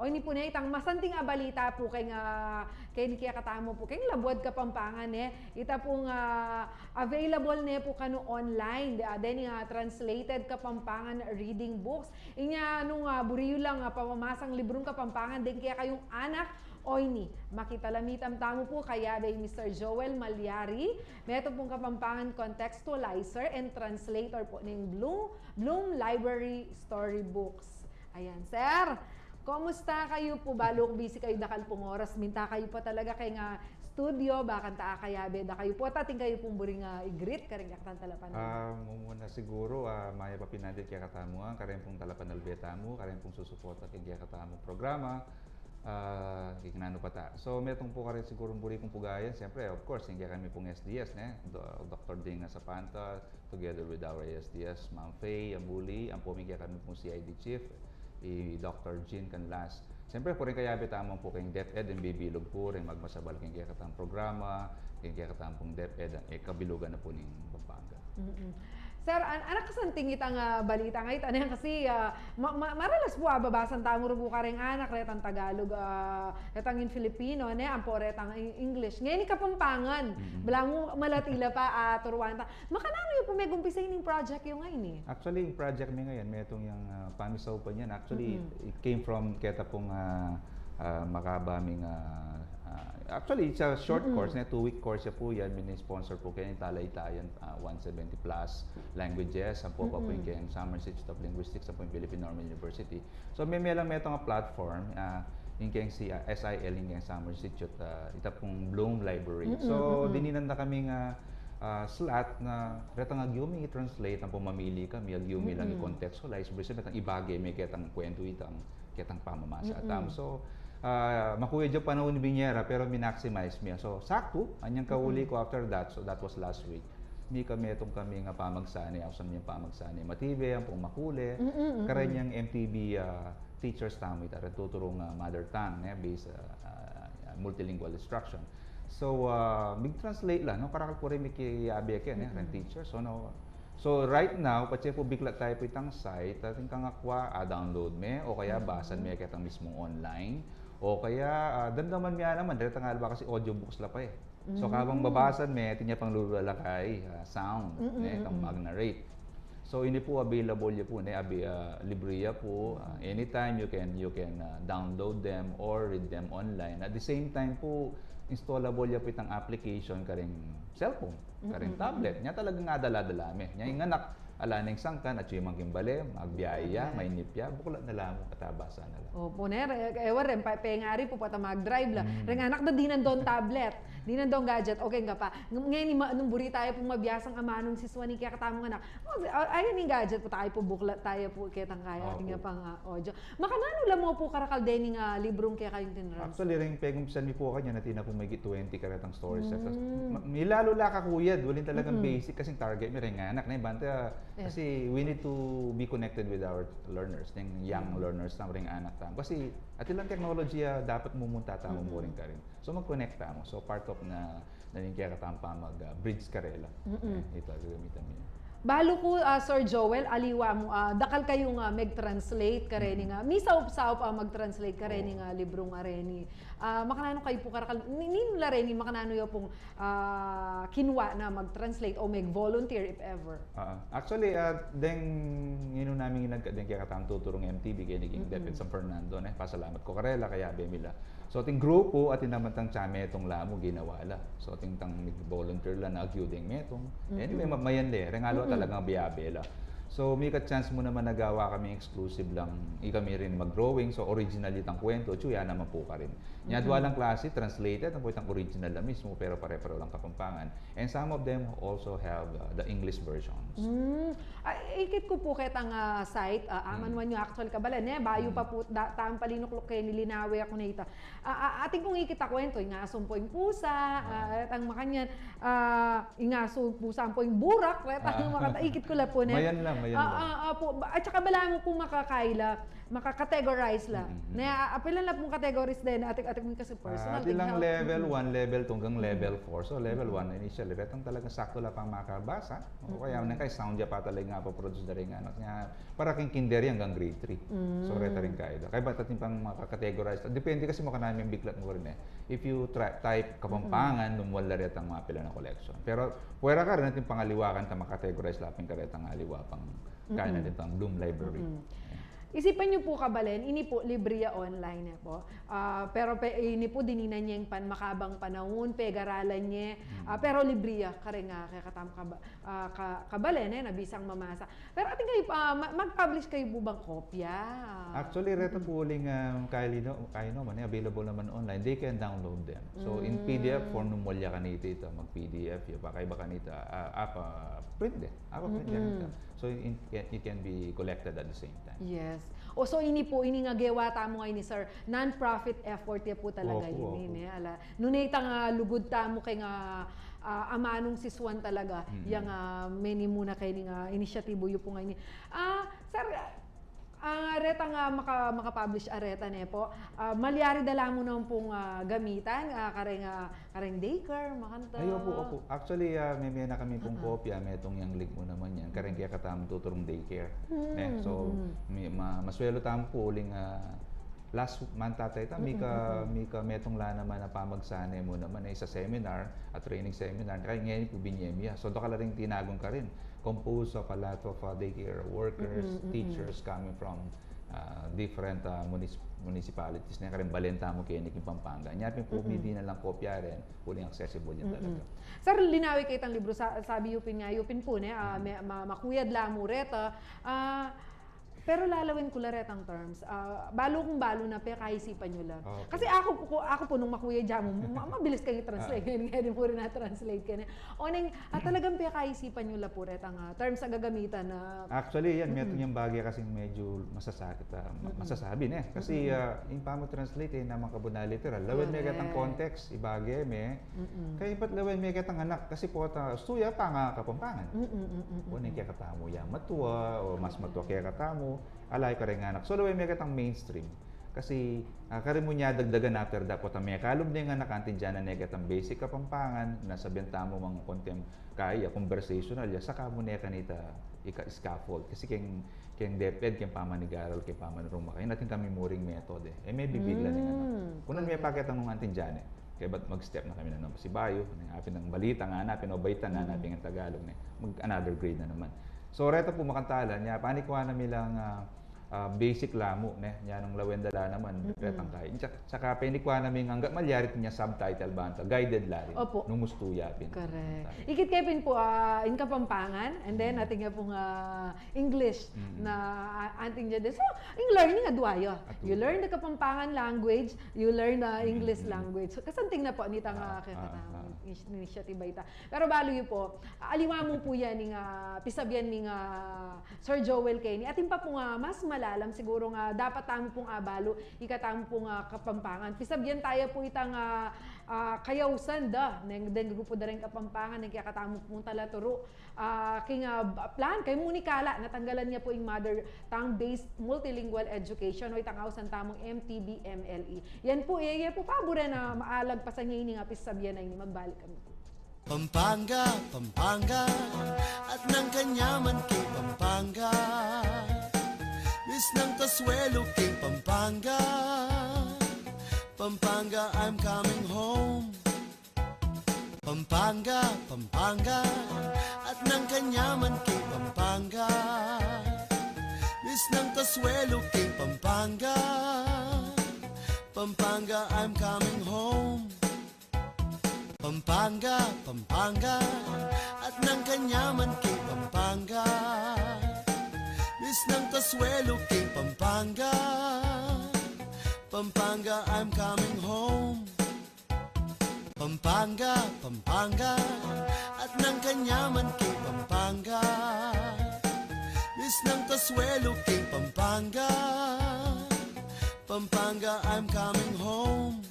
O ini pu ne, itang masanting a balita pu keng, ah, keng kekatamu pu, keng Labuad Kapampangan, e. Ita pung, ah, available ne pu kanu online, de-, ah, deng, ah, translated Kapampangan reading books. Inya nung, ah, buri yu lang, ah, pamamasang librung Kapampangan deng kekayung anak, o ini, makitalamitam tamu pu kayabe i Mister Joel Malyari, metung pung Kapampangan contextualizer and translator pu ning Bloom, Bloom Library Storybooks. Ayan, sir. Kumusta kayu pu? Balu kung busy kayu, dakal pung oras. Minta kayu pa talaga keng studio, bakanta akayabe da kayu pu. Atin kayu pung buring, ah, i-greet kareng kekatang talapanaligan. Ah, mumuna siguru, ah, mayap a pinandit kekatamu, ah, kareng pung talapanaligan tamu, kareng pung susuporta keng kekatamung programa. Ah, keng nanu pa ta. So, metung pu kareng siguru buri kung pugayan, siyempre, of course, keng kekami pung S D S, ne? Do-, Doktor Ding Sapanta, together with our S D S, Ma'am Faye Ambuli, ampo ing kekami pung C I D chief, i Doctor Jean Canlas. Siyempre, pu rin kayabe tamu pu keng DepEd, ing bibilug pu rin magmasabal keng kekatang programa, keng kekatang pung DepEd, e, kabilugan na pu ning Pampanga. Mm-mm. Sir, an-, anak kasanting itang, ah, balita nga ita, ne, kasi, ah, ma-, ma-, maralas pu, ah, babasan tamu ru pu kareng anak, retang Tagalog, ah, retang in Filipino, ne, ampo retang in-, English. Ngeni Kapampangan, mm-mm, balamu malati la pa, ah, turuan ta. Makananu yu pu megumpisa ining project yu ngeni? Actually, ing project mi ngeni, metung yang, ah, pamisaupan yan. Actually, mm-mm, it came from keta pung, ah, ah, makaba ming, ah, ah, actually, it's a short, mm-mm, course, ne, two-week course ya pu yan, mini-sponsor pu keng Talaytayan, ah, one seventy plus languages, ampo pa pu, mm-mm, ing keng Summer Institute of Linguistics, ampo ing Philippine Normal University. So, me-, metung metung a platform, ah, ing keng si, ah, S I L, ing keng Summer Institute, ah, ita pung Bloom Library. Mm-mm, so, mm-mm, dininan da kaming, ah, ah, slot na retang agyu ming i-translate, ampo mamili kami, agyu mi lang, mm-mm, i-contextualize, bisa retang ibage me ketang kwentu itang, ketang pamamasa, mm-mm, tamu. So, ah, makuya ya panaun, binie ra, pero mi-maximize mi. So, saktu, anyang kauli, mm-mm, ku after that, so that was last week. Mika metung kami nga pamagsane, ausan mi yang pamagsane. Matibe, ampong makule, mm-mm, mm-mm, kareng yang M T B, ah, teachers tamu ita, reng tuturung, ah, mother tongue, ne, based, ah, ah, multilingual instruction. So, ah, mig-translate la, no, karakal pu rin mikiabe ke, ne, reng, mm-mm, teacher. So, no, so, right now, patse pu biklat tayu pu itang site, atin kang akwa, ah, download me, o kaya, mm-mm, basan me ketang mismung online, o kaya, ah, damdaman me ya naman, dahil tanggal ba kasi audiobooks la pa, e. So, mm-mm, kabang babasan me, atin ya pang lulu lakay, ah, sound, mm-mm, ne, itang, mm-mm, mag-narrate. So, ini pu available ya pu, ne, abi-, ah, libre ya pu, ah, anytime you can, you can, ah, download them or read them online. At the same time pu, installable ya pu itang application kareng cellphone, kareng, mm-mm, tablet. Nya talagang adala-dala me. Nya ing anak, ala neng sangkan, atyu ya man king bale, magbiyahe ya, mainip ya, buklat na la mu, at abasa na la. Opo, ne, re-, ewan, ren, pa-, pengari pu pota mag-drive la. Reng anak da dinan don tablet, dinan don gadget, okay ka pa. Ng-, ngeni ma-, nung buri taya pung mabiasang amanung sisuan ing kekatamung anak. O, a-, ayan ing gadget pu, taya pu buklat, taya pu ketang kaya, atin ya pang, ah, audio. Makananu la mu pu karakal dening, ah, librung kekayung tinrans? Actually, reng pegumpisan mi pu kanyan, atin na pung mahigit twenty karetang stories. Milalu la kakuyad, uling talagang basic kasing target mi reng anak ne, banta, kasi we need to be connected with our learners, deng young learners tamu, reng anak tamu. Kasi atin lang technology a dapat mumunta tamu mu rin karin. So mag-connect tamu. So part of na, na ning kekatamung pamag, ah, bridge karela. Eh, ita gagamitan mi. Balu ku, ah, Sir Joel, aliwa mu, ah, dakal kayung, ah, mag-translate kareni nga, misaup-saup, ah, mag-translate kareni nga librung areni. Ah, makananu kayu pu karakal, ni-, ninu la reni, makananu yu pung, ah, kinua na mag-translate o mag-volunteer if ever? Ah, actually, ah, deng, nginu naming inagkat deng kekatamung tuturung M T V, keni king DepEd San Fernando, ne, pasalamat ku karela, kayabe mi la. So ating grupu, atin naman tang tsa metung la mu ginawa la. So ating tang volunteer la na agyu deng metung. Anyway, ma-, mayan de, reng aliwa talagang biyabe la. So mika chance mu naman a gawa kami exclusive lang, ikami rin mag-drawing, so original itang kwentu, atyu ya naman pu karin. Nya adwa lang klase, translated, ang kwentang original la mismu, pero pare-pareho lang Kapampangan. And some of them also have, uh, the English versions. Mm. Ah, ikit ku pu ketang, ah, site, ah, aman yu actual kabalen, eh, bayu pa pu, da-, tang palinukluk keni, linawe ku ne ita. Ah, ah, atin kung ikit a kwentu, ing asu ampo ing pusa, ah, retang makanyan, ah, ing asu, pusa ampo ing burak, retang makata-, ikit ku la pu ne. Mayan la, mayan la. Ah, ah, ah, pu, ba-, at saka balamu pu makakaila, maka-categorize la. Ne, ah, apil la pung categories den, atin, atin kasi personal, atin lang health. Level one, level two, hanggang level four. So level one, initial, retang talagang sakto la pang makabasa. O kaya, nung kay sound ya pa talaga ing paproduce da ring anak nya, para king kinder ya hanggang grade three. So reta rin kaida. Kaya ba't atin pang maka-categorize? Depende kasi makananu ing biklat mu rin, eh. If you try, type Kapampangan, nung wala retang mapila na collection. Pero pwera karin atin pangaliwa, kanita maka-categorize la pin karetang aliwa pang kaya na retang Bloom Library. Isipan yu pu kabalen, ini pu libre ya, online ya pu. Ah, pero pe, ini pu dininan ye ing pan-, makabang panaun, pegaralan ye. Ah, pero libre ya, kareng kekatamung kaba-, ah, ka-, kabalen, eh, na bisang mamasa. Pero atin kayu, ah, ma-, mag-publish kayu pu bang kopya? Actually, reta pu uling, ah, kaya lino, kaya naman, eh, available naman online. They can download them. So in P D F form, nung wala kanita ita, mag-P D F ya, pakaiba kanita, ah, apa, print de. Apa, print de kanita. So it, it can be collected at the same time. Yes. O, so ini pu, ini nga gewa tamu ngeni, sir, non-profit effort ya pu talaga ini, ne? Ala, nune itang lugud tamu keng, ah, amanung sisuan talaga, yang, ah, meni mu na keni nga inisyatibu yu pu ngeni. Ah, sir, ah, retang maka-, maka-publish a reta, ne pu, ah, malyari da la mu naman pung, ah, gamitan, ah, kareng, ah, kareng daycare, makanita. Ay, opu, opu. Actually, ah, me-, mie na kami pung kopya, metung yang link mu naman yan. Kareng kekatamung tuturung daycare. Ne? So, mi-, ma-, maswelu tamu pu uling, ah, last month ata ita, mika, mika metung la naman a pamagsane mu naman, eh, a seminar, a training seminar, kaya ngeni pu binye mi ya. So, dakal la ring tinagun karin. Composed of a lot of, uh, daycare workers, teachers coming from, uh, different, uh, munis-, municipalities ne, kareng balen tamu keni king Pampanga. Nya pin pu, mie dinan lang kopya rin, uling accessible ya talaga. Sir, linawe ke itang libru, sa-, sabi yu pin nga, yu pin pu ne, ah, me-, ma-, makuyad la mu reta, ah, pero lalawen ku la retang terms. Ah, balu kung balu na pekaisipan yu la. Okay. Kasi aku pu, aku pu nung makuyad ya mu, ma-, mabilis keng i-translate. Ngeni, ngeni mu rin na-translate keni. O neng, ah, talagang pekaisipan yu la pu retang, ah, terms a gagamitan na. Actually, yan, metung yang bage kasing medyu masasakit, ah, ma-, masasabi ne. Kasi, ah, ing pama-translate, eh, naman kabunal literal. Lawen me ketang context, ibage me, kaya ba't lawen me ketang anak? Kasi pota, ustu ya pa nga Kapampangan. O neng kekatamu ya matua, o mas matua kekatamu, ala yu kareng anak. So, lawen me ketang mainstream. Kasi, ah, karin mu ne dagdagan after that, pota mekalub ne ing anak, anti dyan na ne ketang basic Kapampangan, na sabian tamu mang kontem kaya, conversational ya, saka mu ne kanita ika-scaffold. Kasi keng, keng DepEd, keng pamanigaral, keng pamanurung makain, atin kami mu ring method, eh. E me bibigla ne ing anak. Kunan me pa ketang nung anti dyan, eh. Kaya ba't mag-step na kami na naman pasibayu, ne? Apin ing balita ngana, apin ing baitan ngana, apin ing Tagalog, ne? Mag-another grade na naman. So, reta pu makantalan, nya, panikwa na mi lang, ah, ah, basic la mu, ne? Nya nung lawen da la naman, mm-mm, retang kai. Tsaka, tsaka penikwa na mi nga angga malyari inya subtitle ba, anta, guided la rin. Opo. Nung ustu ya pin. Correct. Ikit ke pin pu, ah, ing Kapampangan, and then, mm, atin ya pung, ah, English, mm-mm, na, ah, anting ya din. So, ing learning, adwa ya. Atu. You learn the Kapampangan language, you learn the English, mm-mm, language. So, kasanting na pu nitang, ah, ah, kekatang, ah, ah, inis-, initiative a ita. Pero balu yu pu, aliwa mu pu yan ing, ah, pisabyan ning, ah, Sir Joel keni. Atin pa pu nga mas malalam siguru nga dapat tamu pung abalu, ikatamu pung, ah, Kapampangan. Pisabyan taya pu itang, ah, ah, kayausan da, neng, deng grupu da ring Kapampangan, neng kekatamu pung talaturu. Ah, king, ah, plan, keng munikala, natanggalan ya pu ing mother tongue-based multilingual education, o itang ausan tamung M T B M L E. Yan pu, iya, iya pu, paburen na maalag pasan ya ini nga pisabyan a ini, magbalik kami pu. Pampanga, Pampanga, at nang kanyaman king Pampanga. Misnang kasuelo king Pampanga. Pampanga, I'm coming home. Pampanga, Pampanga, at nang kanyaman king Pampanga. Misnang kasuelo king Pampanga. Pampanga, I'm coming home. Pampanga, Pampanga, at nang kanyaman king Pampanga. Misnang kasuelo king Pampanga. Pampanga, I'm coming home. Pampanga, Pampanga, at nang kanyaman king Pampanga. Misnang kasuelo king Pampanga. Pampanga, I'm coming home.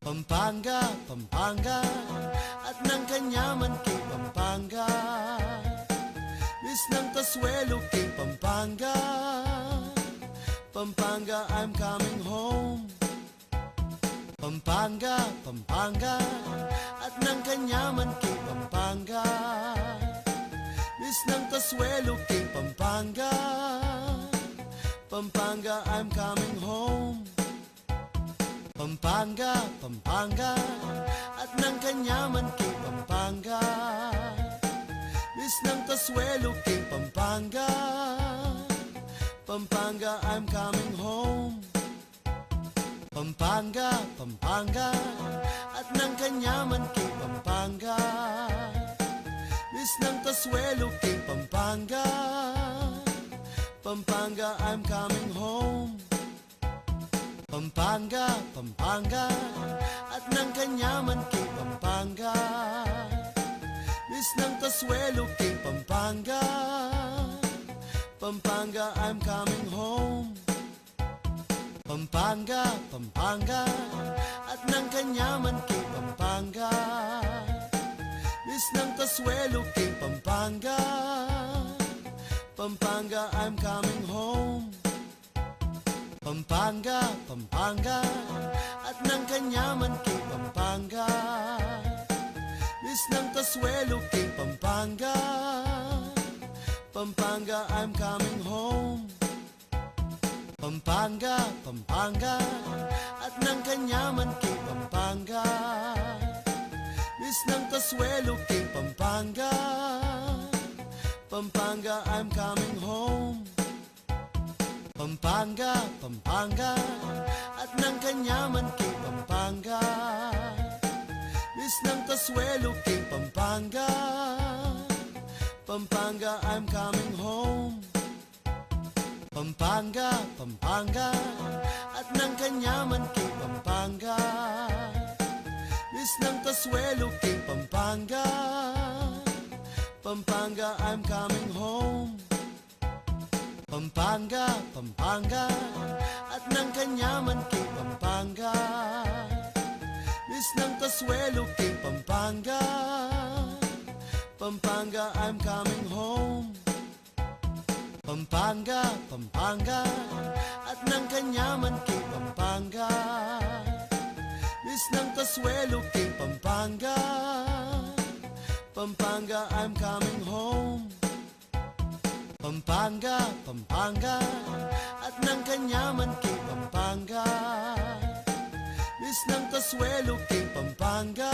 Pampanga, Pampanga, at nang kanyaman king Pampanga. Misnang kasuelo king Pampanga. Pampanga, I'm coming home. Pampanga, Pampanga, at nang kanyaman king Pampanga. Misnang kasuelo king Pampanga. Pampanga, I'm coming home. Pampanga, Pampanga, at nang kanyaman king Pampanga. Misnang kasuelo king Pampanga. Pampanga, I'm coming home. Pampanga, Pampanga, at nang kanyaman king Pampanga. Misnang kasuelo king Pampanga. Pampanga, I'm coming home. Pampanga, Pampanga, at nang kanyaman king Pampanga. Misnang kasuelo king Pampanga. Pampanga, I'm coming home. Pampanga, Pampanga, at nang kanyaman king Pampanga. Misnang kasuelo king Pampanga. Pampanga, I'm coming home. Pampanga, Pampanga, at nang kanyaman king Pampanga. Misnang kasuelo king Pampanga. Pampanga, I'm coming home. Pampanga, Pampanga, at nang kanyaman king Pampanga. Misnang kasuelo king Pampanga. Pampanga, I'm coming home. Pampanga, Pampanga, at nang kanyaman king Pampanga. Misnang kasuelo king Pampanga. Pampanga, I'm coming home. Pampanga, Pampanga, at nang kanyaman king Pampanga. Misnang kasuelo king Pampanga. Pampanga, I'm coming home. Pampanga, Pampanga, at nang kanyaman king Pampanga. Misnang kasuelo king Pampanga. Pampanga, I'm coming home. Pampanga, Pampanga, at nang kanyaman king Pampanga. Misnang kasuelo king Pampanga. Pampanga, I'm coming home. Pampanga, Pampanga, at nang kanyaman king Pampanga. Misnang kasuelo king Pampanga.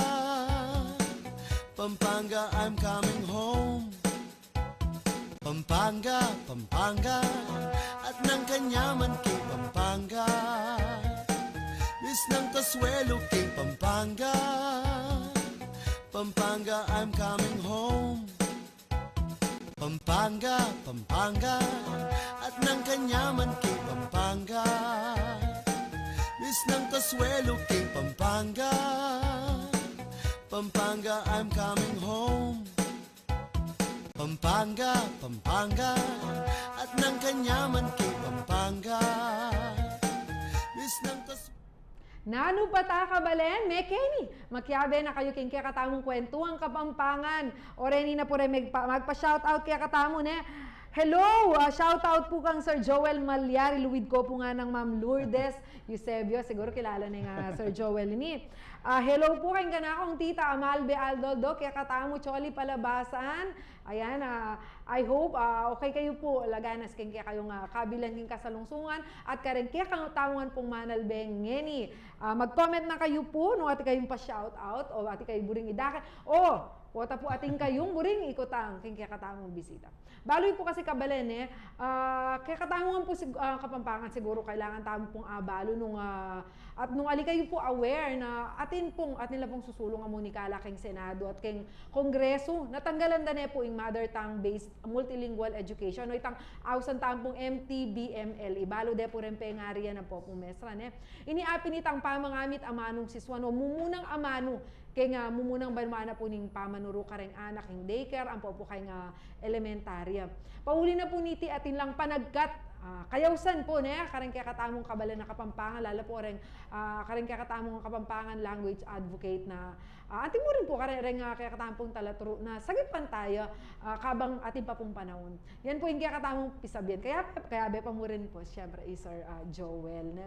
Pampanga, I'm coming home. Pampanga, Pampanga, Pampanga, at nang kanyaman king Pampanga. Miss ng Consuelo king Pampanga. Pampanga, I'm coming home. Pampanga, Pampanga, at nang kanyaman king Pampanga. Miss ng Consuelo king Pampanga. Pampanga, I'm coming home. Pampanga, Pampanga, at nang kanyaman king Pampanga. Miss ng Consuelo. Nanu pa ta, kabalen? Mekeni, makiabe na kayu king kekatamung kwentuhang Kapampangan. O reni na pu reng magpa-, magpa-shoutout kekatamu, ne? Hello! Ah, shoutout pu kang Sir Joel Malyari, luid ko pu nganang Ma'am Lourdes Eusebio. Siguru kilala ne nang Sir Joel ini. Ah, hello pu keng kanakung Tita Amalbe Aldoldo, kekatamu Choli Palabasan. Ayan, ah, I hope, ah, okay kayu pu, laganas keng kekayung, ah, kabilan king kasalungsungan, at kareng kekatamung manalbe ngeni. Ah, mag-comment na kayu pu nung atin kayung pa-shoutout o atin kayu buring idake. O, o ta pu atin kayung buring ikutang keng kekatamung bisita. Balu yu pu kasi, kabalen, e, ah, kekatamu ngan pu sig-, ah, Kapampangan, siguru kailangan tamu pung abalu nung, ah, at nung ali kayu pu aware na atin pung, atin la pung susulung a munikala keng Senado at keng Kongresu, natanggalan da ne pu ing mother tongue-based multilingual education o itang ausan tamu pung M T B M L E. Balu de pu reng pengarian a popumesra, ne? Ini apin itang pamangamit amanung sisuan o mumunang amanu keng, ah, mumunang banua na pu ning pamanuru kareng anak king daycare ampo pu keng, ah, elementarya. Pauli na pu niti atin lang panagkat, ah, kayausan pu, ne, kareng kekatamung kabalen a Kapampangan, lala pu reng, ah, kareng kekatamung Kapampangan language advocate na, ah, atin mu rin pu kareng, ah, kekatamung talaturu na sagipan taya, ah, kabang atin pa pung panaun. Yan pu ing kekatamung pisabian. Kaya, kaya be pa mu rin pu, siyempre, i Sir, ah, Joel, ne?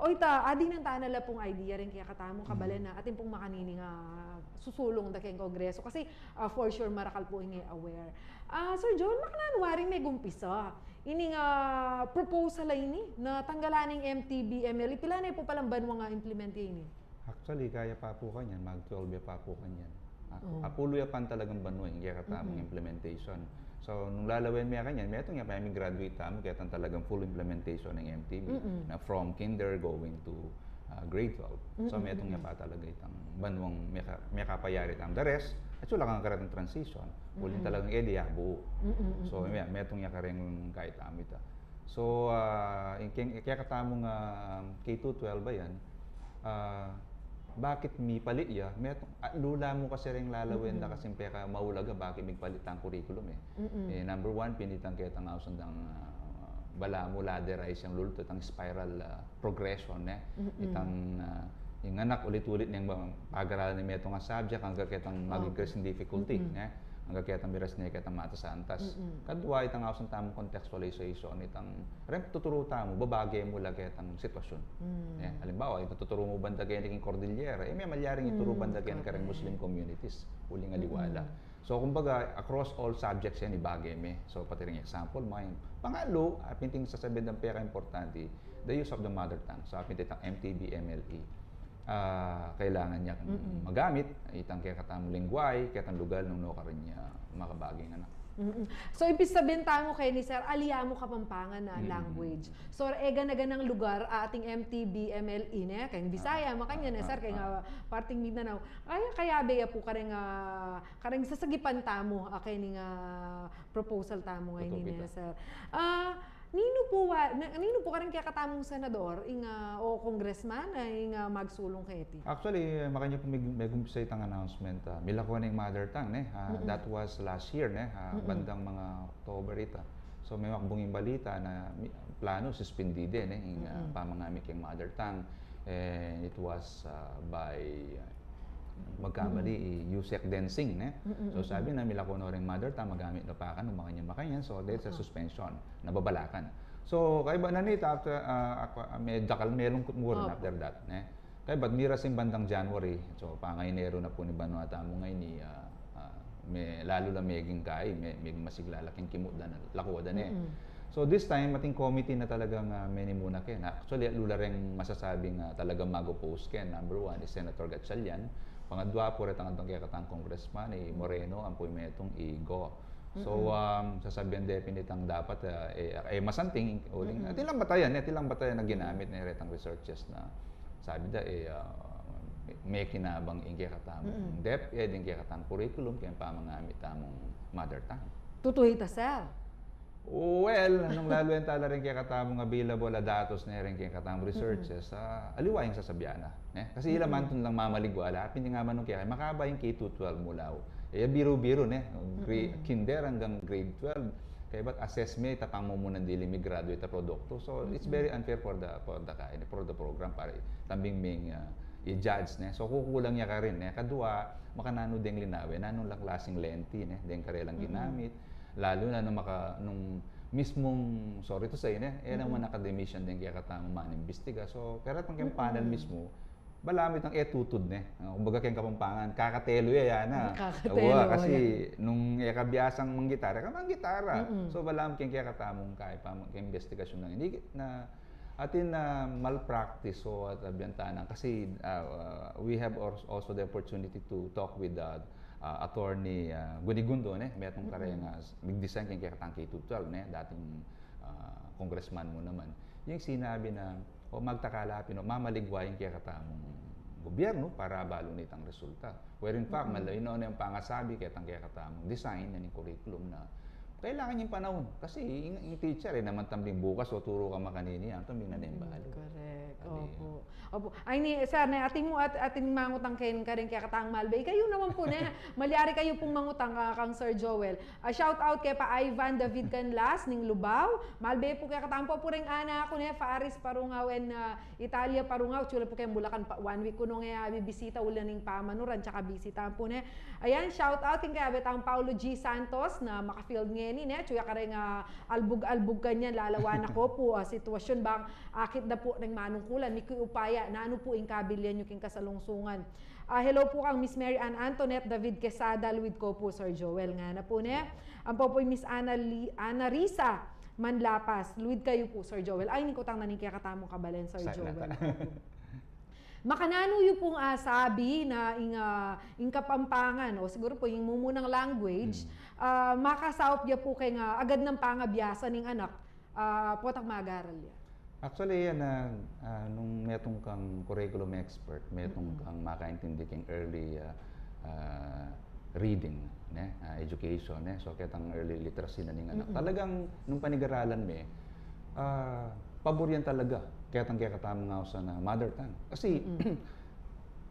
O ita, adi nang tana la pung idea reng kekatamung kabalen a atin pung makanini nga susulung da keng Kongresu. Kasi, ah, for sure, marakal pu ing e-aware. Ah, Sir Joel, makananu waring megumpisa ining, ah, proposal a ini na tanggalan ing M T B M L E? Pila ne pu palang banua nga implement ya ini? Actually, kaya pa pu kanyan, mag-twelve ya pa pu kanyan. Ak-, apulu ya pa talagang banua ing kekatamung implementation. So, nung lalawen me kanyan, metung ya pa ing graduate tamu, ketang talagang full implementation ning M T B na from kinder going to, ah, grade twelve. So, metung ya pa talaga itang banuang meka-, mekapayari tamu. The rest, at sula kang karetang transition, uling talagang e de ya bu. So, me-, metung ya kareng kaya tamu ita. So, ah, ing keng-, kekatamung, ah, K to twelve a yan, ah, bakit mipali ya? Metung, ah, lula mu kasi reng lalawen da kasing pekamaulaga bakit migpali tang curriculum e. E, number one, pin itang ketang ausan dang, ah, balamu ladder rise yang lulu, itang spiral, ah, progression, e. Itang, ah, ing anak ulit-ulit neng ba-, pagaralan ing metung a subject, angga ketang mag-increase in difficulty, ne? Angga ketang miras ne ketang matas a antas. Kadua, itang ausan tamung contextualization, itang reng tuturu tamu, babage mu la ketang sitwasyun. Ne? Alimbawa, itang tuturu mu banda keni king Cordillera, e, me-, malyaring ituru banda keni kareng Muslim communities, uling aliwa la. So, kumbaga, across all subjects yan, ibage me. So, pati reng example, may pangalu, apin iting sasabian dang peka-importante, the use of the mother tongue. So, apin itang M T B M L E, ah, kailangan yang magamit, itang kekatamung lengguahe, ketang lugal nung nukarin ya makabage ing anak. So, ibig sabian tamu keni, sir, ali ya mu Kapampangan a language. So, e gana-ganang lugar, ah, ating M T B M L E, ne? Keng Bisaya, makanyan, ne, sir, keng, ah, parting Mindanao. Kaya, kayabe ya pu kareng, ah, kareng sasagipan tamu, ah, keni nga proposal tamu ngeni, ne, sir. Ah, ninu pu wa-, na-, ninu pu kareng kekatamung senador, ing, ah, o congressman, ah, ing, ah, magsulung keti? Actually, makanyan pu mig-, megumpisa itang announcement, ah, milako ne ing mother tongue, ne? Ah, that was last year, ne? Ah, bandang mga October ita. So, memakbung ing balita na mi-, plano, suspindi de, ne? Ing, ah, pamangamit keng mother tongue. And it was, ah, by, ah, magkamali, i Yusek Densing, ne? So, sabi na, milako no reng mother tongue, magamit no pa kanu, makanyan, makanyan. So, there's a suspension, nababalakan. So, kaibat na nita, after, ah, ako, ah, me-, dakal, melungkut mu rin after that, ne? Kaibat miras ing bandang January, so, panga-Enero na pu ning banua tamu ngeni, ah, ah, me-, lalu la meging kai, me-, meging masigla la king kimut da na, lako da ne. So, this time, ating committee na talagang, ah, menimuna keni. Actually, alu la reng masasabing, ah, talagang mag-oppose keni. Number one, i Senator Gatchalian. Pangadua pu, retang adwang kekatang congressman, i Moreno, ampo i metung, i Go. So, um, sasabian de pin itang dapat, ah, eh, eh, masanting, uling, atin lang batayan, eh, atin lang batayan na ginamit na retang researches na sabi da, eh, ah, makinabang ing kekatamung DepEd, ing kekatang curriculum, keng pamangamit tamung mother tongue. Tutu ita, sir? Well, nung lalu yan tala ring kekatamung available a datos ne, ring kekatamung researches, ah, aliwa ing sasabian na, ne? Kasi ila man tun lang mamaligwa la, pin nga man nung kaya, makaba ing K to twelve mu la. Eh, biru-biru, ne? Gra-, kinder hanggang grade twelve. Kaya ba't assess me, tapang mu munang dili mi graduate a produkto. So, it's very unfair for the, for the, for the program, para tambing ming, ah, i-judge, ne? So, kukulang ya karin, ne? Kadua, makananu deng linawe, nanu lang klaseng lenti, ne? Deng karelang ginamit. Lalu na nung maka-, nung mismung, sorry to say, ne? Eh, naman academician deng kekatamung manimbestiga. So, karetang keng panel mismu, balamu itang e tutud, ne? Ah, kumbaga keng Kapampangan, kakatelu ya, ya na. Kakatelu, awa, kasi nung e kabiasang manggitara, ka manggitara. So, balamu keng kekatamung kaya pa, keng investigasyon na ini, na atin na malpractice, so, at abyantanan. Kasi, ah, ah, we have als-, also the opportunity to talk with, ah, ah, Attorney, ah, Gunigundo, ne? Metung kareng, ah, big design keng kekatang K to twelve, ne? Dating, ah, congressman mu naman. Yung sinabi na, o magtakala pin, o mamaligwa ing kekatamung gobyerno para abalu nitang resulta. Where in fact, malayo na yung pangasabi ketang kekatamung design na ning curriculum na kailangan yung panahon. Kasi yung, yung teacher, eh, naman tambing bukas, o turu ka makanini, ang tambing na nembalo. Correct. Opo. Opo. Ay ni, sir, ne, atin mu, at, atin mangutang ken, kareng kekatang malbe. Kayu naman pu, ne, malyari kayu pung mangutang, ah, kang Sir Joel. Ah, shout out kaya pa Ivan David Canlas, ning Lubao. Malbe pu kekatang pu, pu ring ana ku, ne, Paris Parungaw and, ah, Italia Parungaw, chula pu keng Bulacan pa, one week ku nung, eh, bibisita, ula ning pamanuran, tsaka bisita pu, ne. Ayan, shout out keng kaya betang Paulo G Santos, na maka-field ngeni, ne, chuya kareng, ah, albug-albug kanyan, lalawan na ku pu, ah, sitwasyon bang akit da pu ning manungkulan, miki upaya, nanu pu ing kabilyan yu keng kasalungsungan. Ah, hello pu kang Miss Mary Ann Antoinette David Quesada, luid ku pu, Sir Joel, ngana pu, ne. Ampo pu i Miss Ana Li-, Ana Risa Manlapas, luid kayu pu, Sir Joel. Ay, ning kutang na ning kekatamung kabalen, Sir Joel. Makananu yu pung, ah, sabi na ing, ah, ing Kapampangan, o siguru pu ing mumunang language, ah, makasaup ya pu keng, ah, agad nang pangabiasa ning anak, ah, potang mag-aral ya. Actually, yan, ah, ah, nung metung kang curriculum expert, metung kang makaintindi keng early, ah, ah, reading, ne? Ah, education, ne? So, ketang early literacy na ning anak. Talagang nung panigaralan me, ah, pabor yan talaga. Ketang kekatamung ausan a mother tongue. Kasi,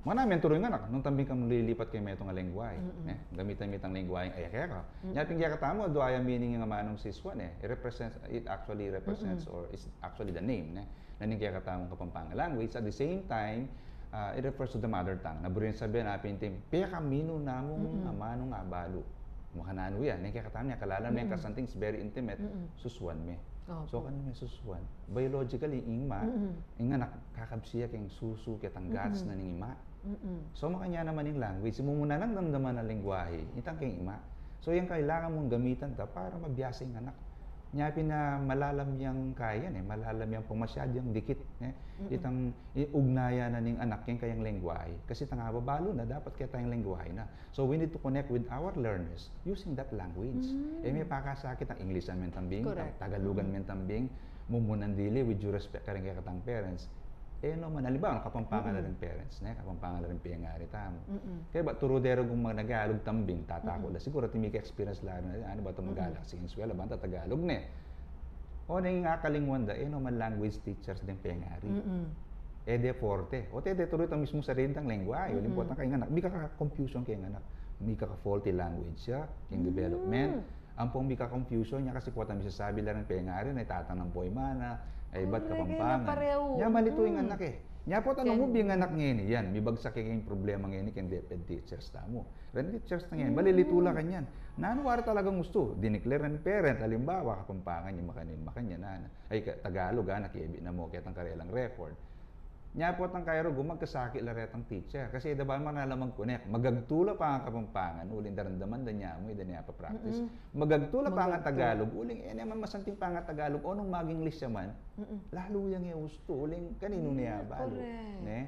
makananu me turu ing anak, nung tambing kang lilipat keng metung a lengguahe, ne? Gamitan me itang lengguaheng e keka. Nya pin kekatamu, adua yang meaning ing amanung sisuan, e. It represents, it actually represents or is actually the name, ne? Na ning kekatamung Kapampangan language. At the same time, ah, it refers to the mother tongue. Na buri nang sabian, apin ing pekaminuna mung amanung abalu. Makananu ya, ning kekatamu, nya kalalam me ing kasanting, it's very intimate, susuan me. Opo. So, kanu me susuan? Biologically, ing ima, ing anak, kakabsi ya keng susu, ketang guts na ning ima. So, makanyan naman ing language. Mumuna nang damdaman a lengguahe, itang keng ima. So, yang kailangan mung gamitan ta para mabiasa ing anak. Nya pin na malalam yang kayan, e, malalam yang pamasyad yang dikit, e. Itang i-, ugnayan na ning anak keng kayang lengguahe. Kasi itang ababalu na, dapat keta yang lengguahe na. So, we need to connect with our learners using that language. E me pakasakit itang English men tambing, itang Tagalugan men tambing, mumunan dili, with due respect kareng kekatang parents. E no man, halimbawa, Kapampangan la ring parents, ne? Kapampangan la ring pengari tamu. Kaya ba, turu de rugum mag-Tagalog tambing, tatakut la. Siguru, atin mika-experience la rin, ano ba, tumagalak, sige, eskwela, banta Tagalog, ne? O, neng akalingwan da, e no man language teachers deng pengari. E de forte. O, te de turu itang mismung sarili dang lengguahe. Halimbawa, keng anak, mika-confusion keng anak. Mika-faulty language ya, keng development. Ampong mika-confusion ya kasi potang misasabi la reng pengari na i tatang nang poema na, ay, ba't Kapampangan? Nya malitu ing anak, e. Nya potang nung ubing anak ngeni, yan, mibagsak keng problema ngeni keng DepEd teachers tamu. Reng teachers na ngeni, malilitu la kanyan. Nanu wari talagang ustu? Diniklir reng parent, halimbawa, Kapampangan ya, makanyan, makanyan, na, na. Ay, ka-, Tagalog, a, nakibi na mu ketang karelang record. Nya potang kaya rugum, magkasakit la retang teacher. Kasi da ba man la mag-connect? Magagtu la pangan Kapampangan, uling daramdaman da nya mu, e da ne pa-practice. Magagtu la pangan Tagalog, uling e ne man masanting pangan Tagalog, o nung mag-English ya man, lalu yang e ustu, uling kaninu ne abalu, ne?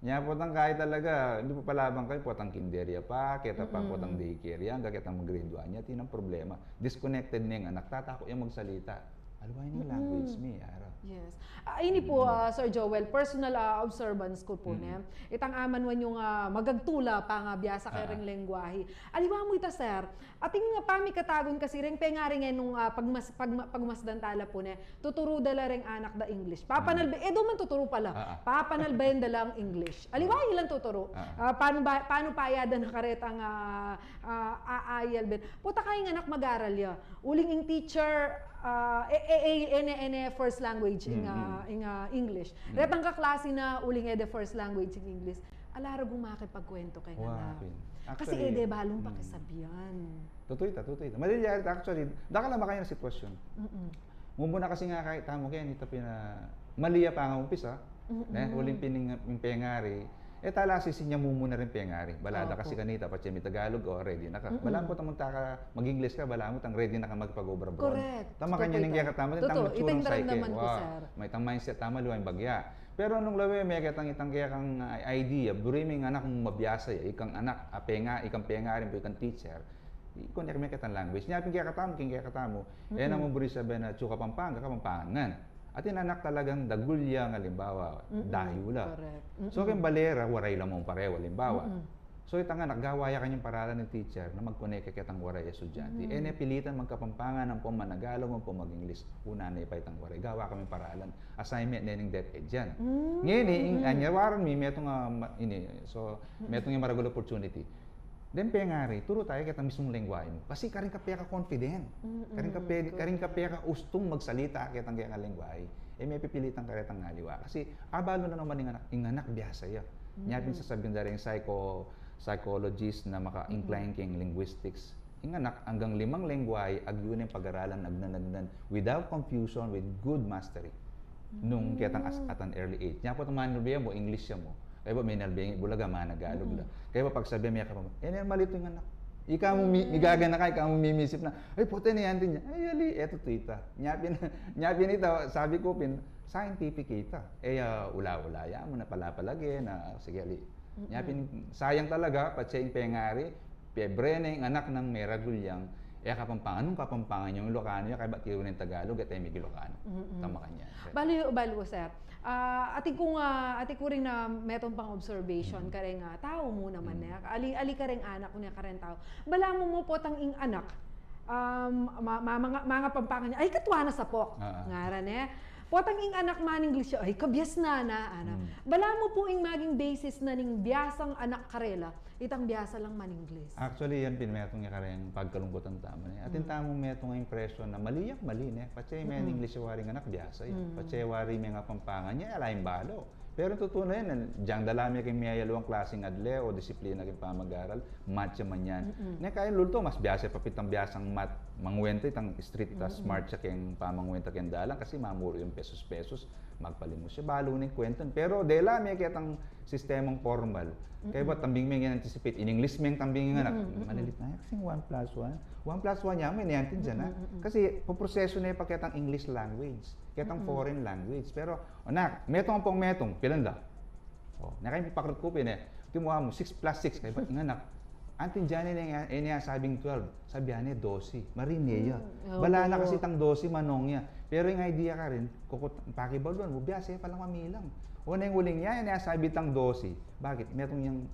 Nya potang kahit talaga, hindi pa palaban kayu, potang kinder ya pa, keta pa, mm-mm, potang daycare ya, anggang ketang mag-grade one ya, atin yang problema. Disconnected ne ing anak, tataku yang magsalita. Aliwa ing, mm-mm, language mi, ara. Yes. Ah, ini po, mm-mm, ah, Sir Joel, personal, ah, observance ku po, mm-mm, ne. Itang amanwan yung, ah, magagtula pangabiasa, ah, kareng lengguahe. Aliwa mu ita, sir, ating pamikatagun kasi reng pengari ngenung, ah, pagmas-, pagma-, pagmasdan tala po ne, tuturu da la reng anak da English. Papanalbe, mm, e, duman tuturu pala. Ah, ah. Papanalbe da lang English. Aliwa, ah, ilang tuturu. Ah, ah. Ah, panu ba, panu payada na karetang, ah, ah, a-, ayal ben. Puta ka ing anak mag-aral ya. Uling ing teacher, ah, e, e, e, ene, ene first language ing, mm, ah, mm, ing, ah, English. Mm. Retang kaklase na uling e de first language ing English. Ala ra gung makipagkuwentu keng anak. Wa, pin. Kasi actually, e de balung, mm, pakisabyan. Tutu ita, tutu ita. Malilyari ita, actually, dakal a makanyan a sitwasyun. Mm-mm. Mumuna kasi nga kahit tamu kaya, nita pina, mali ya pangumpisa, mm-mm, ne, uling pin ing, ing pengari, e tala sisinya mumuna ring pengari. Bala da kasi, opo, kanita, patse mi Tagalog, o, ready na ka. Mm-mm. Balamu potang munta ka, mag-English ka, balamu potang ready na ka makipag-obra abroad. Correct. Tama. Tutu kanya ning ita. Kaya katamu, tutu, tama ita ing itsurang daramdaman ku, sir. Wa, may tang mindset tamu, aliwa ing bagya. Pero nung lawe, meketang itang kekang, ah, idea, buri me ing anak mung mabiasa ya, ikang anak, a penga-, ikang pengari, ikang teacher, i-connect me ketang language. Nya pin kekatamu, king kekatamu, e, mm-mm, na mu buri sabian atsu Kapampangan, Kapampangan ngan. Atin anak talagang dagul yang alimbawa, mm-mm, dayu la. Correct. So, mm-mm, keng bale ra, waray la mung pareho, alimbawa. Mm-mm. So, itang anak, gawa ya kanyang paralan ning teacher na mag-connect ketang waray a estudyante. Mm. E ne pilitan magkapampangan ampong managalog, ampong mag-English. Una ne pa itang waray. Gawa kaming paralan. Assignment ne ning DepEd yan. Mm. Ngeni, ing, mm, anya waran mi, metung, ah, ma-, ini. So, mm-mm, metung yang maragul a opportunity. Deng pengari, turu taya ketang mismung lengguahe mu. Kasi karin ka peka-confident. Mm-mm. Karin ka pe-, karin ka, correct, pekaustung magsalita ketang kekang lengguahe. E me pipilitan ka retang aliwa. Kasi abalu na naman ing anak, ing anak biasa ya. Nya pin, mm-mm, sasabian da reng psycho-, psychologist na maka-incline, mm-mm, keng linguistics. Ing anak, anggang limang lengguahe, agyu neng pag-aralan, agnan-agnan, without confusion, with good mastery. Nung, mm, ketang as-, at an early age. Nya potang manalbe mu, English ya mu. Kaya ba, menalbe, Bulaga, managalog la. Mm-mm. Kaya ba, pagsabi me kapampangan, e, ne, malitu ing anak. Ika mu mi-, mm, migaganaka, ika mu mimisip na, ay, puta, ne, anti niya. Ay, ali, e tutu ita. Nya pin, nya pin ita, sabi ku pin, scientific ita. E, ah, ula-ula ya mu na pala palagi, na, sige, ali. Mm-mm. Nya pin, sayang talaga, patse ing pengari, pebre ne ing anak nang meragul yang, e Kapampangan, nung Kapampangan yang Ilokano ya, kaya ba tiru neng Tagalog, at e mig-Ilokano. Mm-mm. Tama kanya. Balu, balu, sir. Ah, atin kung, ah, atin ku rin na metung pang observation, mm, kareng, ah, tau mu naman, mm, ne. Ali, ali kareng anak ku ne, kareng tau. Balamu mu potang ing anak, um, ma-, ma-, manga, manga Pampangan ya, ay, katua na sapok. Ah, ah. Ngaran, e. Potang ing anak man-English ya, ay, kabiasnan na, ana. Hmm. Balamu pu ing maging basis na ning biasang anak karela, itang biasa lang man-English. Actually, yan pin metung ya kareng pagkalungkutan tamu, ne. Atin, hmm, tamung metung a impression na mali yang mali, ne. Patse, hmm, men-English ya waring anak, biasa ya. Hmm. Patse wari meng Kapampangan ya, ala yang balu. Pero tutu na yan, diang dala me king meyaluang klaseng adle o disiplina king pamag-aral, matse man yan. Mm-mm. Ne, kaya lulto, mas biasa pa pin itang biasang mat-, mangwenta, itang street, tas, mm-mm, smart ya keng pamangwenta keng dalan, kasi mamuru yang pesus-pesus, magpalimus ya, balu neng kwentan. Pero dela me ketang sistemang formal. Mm-mm. Kaya ba tambing meng anticipate, in English meng tambing anak, mm-mm, mm-mm, malilit na yan, kasi one plus one. One plus one ya, me, ne, antin dyan, ha? Mm-mm, mm-mm. Kasi, poprosesu ne pa ketang English language. Ketang, mm-mm, foreign language. Pero, anak, metung ampong metung, pilan da? O, ne, kaya pakrut ku pin, e. Timuan mu, six plus six, kaya ba, ing anak. Antin dyan, e ne, e ne asabing twelve. Sabian ne, dose. Marine ya. Hmm, bala na, oo, kasi itang dose, manong ya. Pero ing idea karin, kukut-, pakibaluan mu, biasa ya palang mamilang. O, neng uling ya, e ne asabi itang dose. Bakit? Metung yang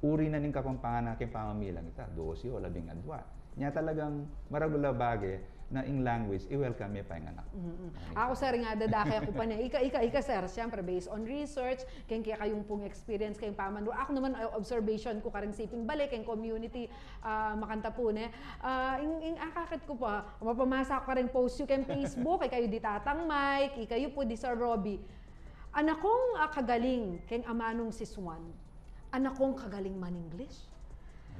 uri na ning Kapampangan na keng pamamilang ita, dose o labing adwa. Nya talagang maragul a bage na ing language, i-welcome me pa ing anak. Mm-mm. Ay, aku, sir, nga dadake aku pa ne. Ika, ika, ika, sir, siyempre, based on research, keng kekayung pung experience, keng pamandu-, aku naman, uh, observation ku kareng siping bale, keng community, ah, makanta pu ne. Ah, ing, ing akakit ku pa, mapamasa ku kareng post yu keng Facebook, ikayu di Tatang Mike, ikayu pu di Sir Robbie. Anakong, ah, kagaling keng amanung si Swan. Anakong kagaling man-English.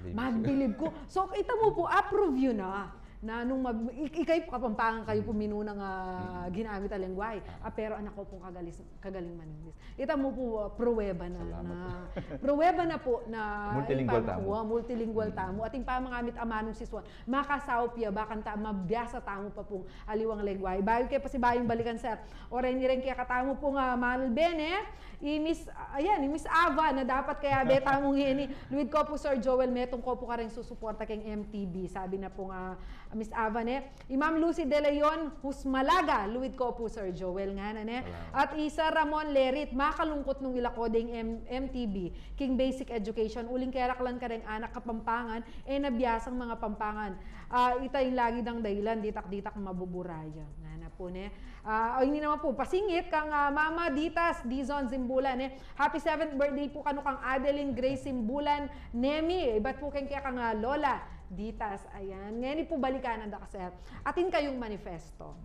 Magbilib ku. So, kita mu pu, approve yu na. Na nung mab-, i-, ikay pu Kapampangan kayu pu minunang, ah, ginamit a lengwahe. Ah, pero anak ku pung kagalis-, kagaling man-Ingles. Ita mu pu, ah, pruweba na, na, pruweba na pu na multilingual tamu. Multilingual tamu. At ing pamangamit a manung sisuan, makasaup ya ba kanta mabiasa tamu pa pung aliwang lengwahe. Bayu ke pasibayung balikan, sir, oren iring kekatamu pung, ah, malbe ne, i Miss, ah, ayan, i Miss Ava na dapat kayabe tamu ngeni. Luid ko pu, Sir Joel, metung ko pu kareng susuporta keng M T B. Sabi na pung, ah, Miss Ava ne. I Ma'am Lucy De Leon Husmalaga, luid ko pu, Sir Joel, ngana ne. At i Sir Ramon Lerit, makalungkut nung ilako deng M-, M T B king basic education, uling keraklan kareng anak Kapampangan, e na biasang mangapampangan. Ah, ita ing lagi dang dahilan, ditak-ditak mabubura ya. Ngana pu ne. Ah, o, ini naman pu, pasingit kang, ah, Mama Ditas Dizon Zimbulan, e. Happy seventh birthday pu kanu kang Adeline Grace Zimbulan Nemi. Ibat pu keng kekang, ah, Lola Ditas. Ayan. Ngeni pu, balikanan da ka, sir. Atin kayung manifesto.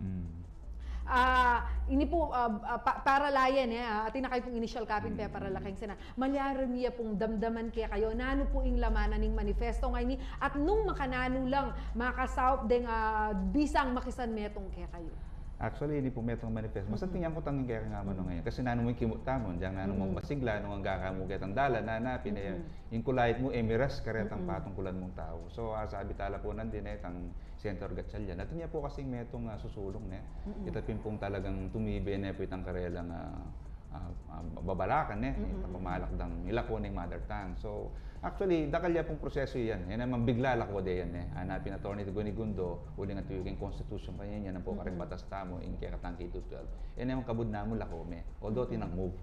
Ah, ini pu, ah, ah, pa-, paralayan, e, ah, atin na kayu pung initial copy, peparala keng Senado. Malyari mi ya pung damdaman kekayu, nanu pu ing laman na ning manifesto ngeni, at nung makananu lang makasaup deng, ah, bisang makisan metung kekayu. Actually, ini pu metung manifesto. Basta atin yang kutang kekang amanung ngeni. Kasi nanu mu ing kimut tamu, diang nanu mu masigla, nung angga ka mu ketang dalan, na, na, pina-, ing kulait mu, e miras karetang patungkulan mung tau. So, ah, sabi tala pu nandin, e, tang Senator Gatchalian. Atin ya pu kasing metung, ah, susulung ne. Ita pin pung talagang tumibe ne pu itang karelang, ah, ah, ah, babalakan ne, ita pamalak dang ilako ning mother tongue. So, actually, dakal ya pung proseso yan. Yan naman bigla lako de yan, e. Ana pin Attorney Tigoni Gundo, uling atu king constitution, kaya yan, yan pu kareng batas tamu, ing kekatang K to twelve. Yan naman kabud namu lako me. Although, atin nang move.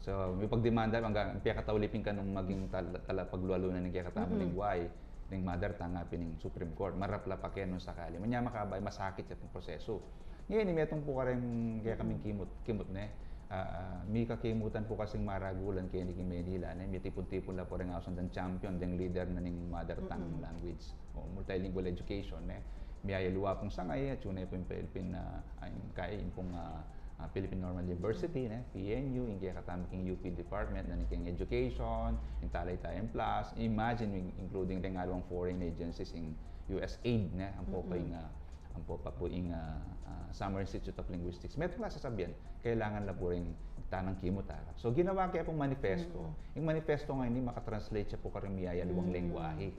So, mipagdemanda, angga, pekatauli pin kanung maging tal-, talapaglualu na ning kekatamung lengwahe, ning mother tongue, pin ning Supreme Court. Marap la pa ke nung sakali. Manyama ka ba, masakit ya pung proseso. Ngeni, metung pu kareng kekaming kimut, kimut ne. Ah, ah, mika kimutan pu kasing maragulan keni king Manila, ne. Mitipun-tipun la pu reng ausan dang champion, deng leader na ning mother tongue language o multilingual education, ne. Miyayaliwa pung sangay, atiu ne pu ing Philippine, ah, ay, kaya ing pung, ah, ah, Philippine Normal University, ne, P N U, ing kekatamu king U P department, na ning king education, ing Talay Tayang Plus, imagine, in-, including deng aliwang foreign agencies, ing U S aid, ne, ampo pa ing, ah, ampo pa pu ing, ah, ah, Summer Institute of Linguistics. Metung la sasabian, kailangan la pu ring tanang kimut, ah. So, ginawa ke pung manifesto. Ing manifesto ngeni, makatranslate ya pu karing miyayaliwang lengwahe.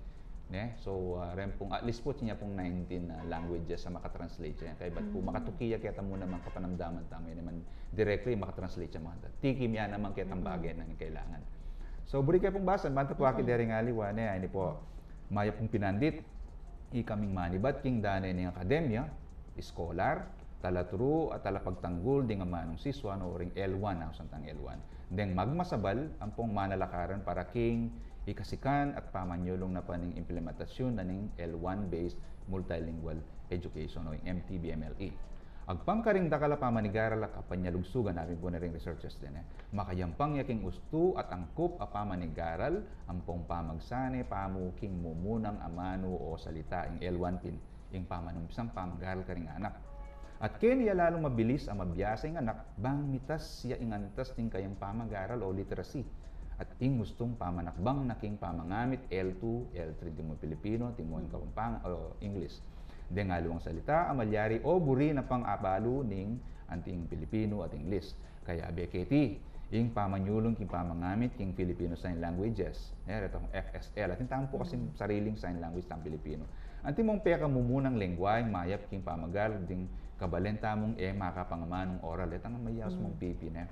Ne? So, ah, ren pung, at least pu, atin ya pung nineteen, ah, languages a makatranslate ya. Kaybat pu, makatuki ya keta mu namang kapanamdaman tamu, e naman directly makatranslate ya man. Tikim ya namang ketang bage na kailangan. So, buri ke pung basan, banta pu aki deri ngan aliwa, ne, ini pu, mayap pung pinandit, ikaming manibat king dane ning akademya, iskolar, talaturu at talapagtanggul ding amanung sisuan o ring L one, ausan tang L one. Deng magmasabal ampong manalakaran para king ikasikan at pamanyulung na pa ning implementasyun na ning L one based multilingual education o ing M T B M L E. Agpang karing dakal a pamanigaral a kapanyalugsugan, a pin pu na ring researchers den, e. Makayampang ya king ustu at angkup a pamanigaral ampong pamagsane pamu king mumunang amanu o salita, ing L one pin. Ing pamanumpisang pamagaral karing anak. At keni ya lalung mabilis a mabiasa ing anak, bang mitas ya ing antas ning kayang pamagaral o literacy. At ing ustung pamanakbang na king pamangamit L two, L three, antimong Pilipino, antimong Kapampangan, o English. Deng aliwang salita a malyari o buri na pang abalu ning anting Pilipino at English. Kayabe keti ing pamanyulung king pamangamit king Filipino Sign Languages, e, retang F S L. Atin tamu pu kasing sariling sign language tang Pilipino. Antimong pekamumunang lengguaheng mayap king pamagaral ding kabalen tamung e makapangamanung oral, retang mayaus mung pipi, ne.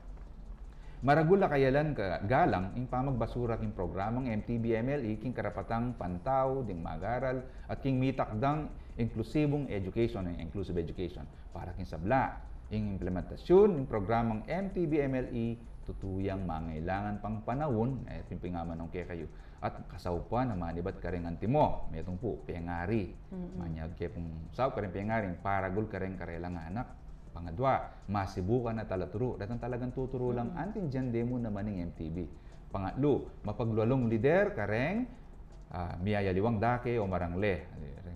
Maragul a kayalan ka galang ing pamagbasura king programang M T B M L E king karapatang pantau ding magaral at king mitakdang inklusibung education, ing inclusive education. Para king sabla, ing implementasyun ning programang M T B M L E tutu yang mangailangan pang panaun, e, pin ing amanung kekayu, at kasaupan a manibat karing antimo, metung pu, pengari. Manyawad ke pung saup karing pengari, paragul kareng karelang anak. Pangadua, masibukan a talaturu, retang talagang tuturu lang, anting dinan de mu naman ing M T B. Pangatlu, mapaglualung lider kareng, ah, miyayaliwang dake o marangle.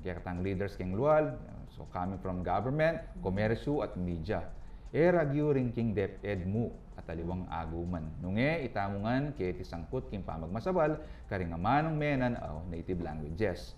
Kekatang leaders keng lual, so coming from government, komersyu at media. E ragyu ring king DepEd mu at aliwang aguman. Nung e itamu ngan keti sangkut king pamagmasabal karing amanung menan o native languages.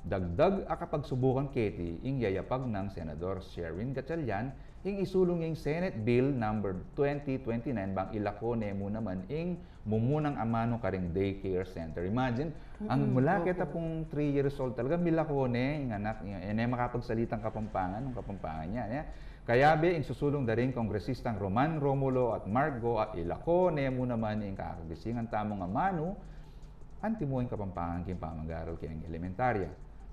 Dagdag a kapagsubukan keti ing yayapag nang Senador Sherwin Gatchalian ing isulung ing Senate Bill number twenty twenty-nine bang ilako ne mu naman ing mumunang amanu karing daycare center. Imagine, ang mula keta pung three years old talaga, milako ne ing anak, e ne makapagsalitang Kapampangan, nung Kapampangan niya, ne? Kayabe ing susulung da ring Kongresistang Roman Romulo at Mark Go a ilako ne mu naman ing kakagisingan tamung amanu, antimo ing Kapampangan king pamag-aral keng elementarya.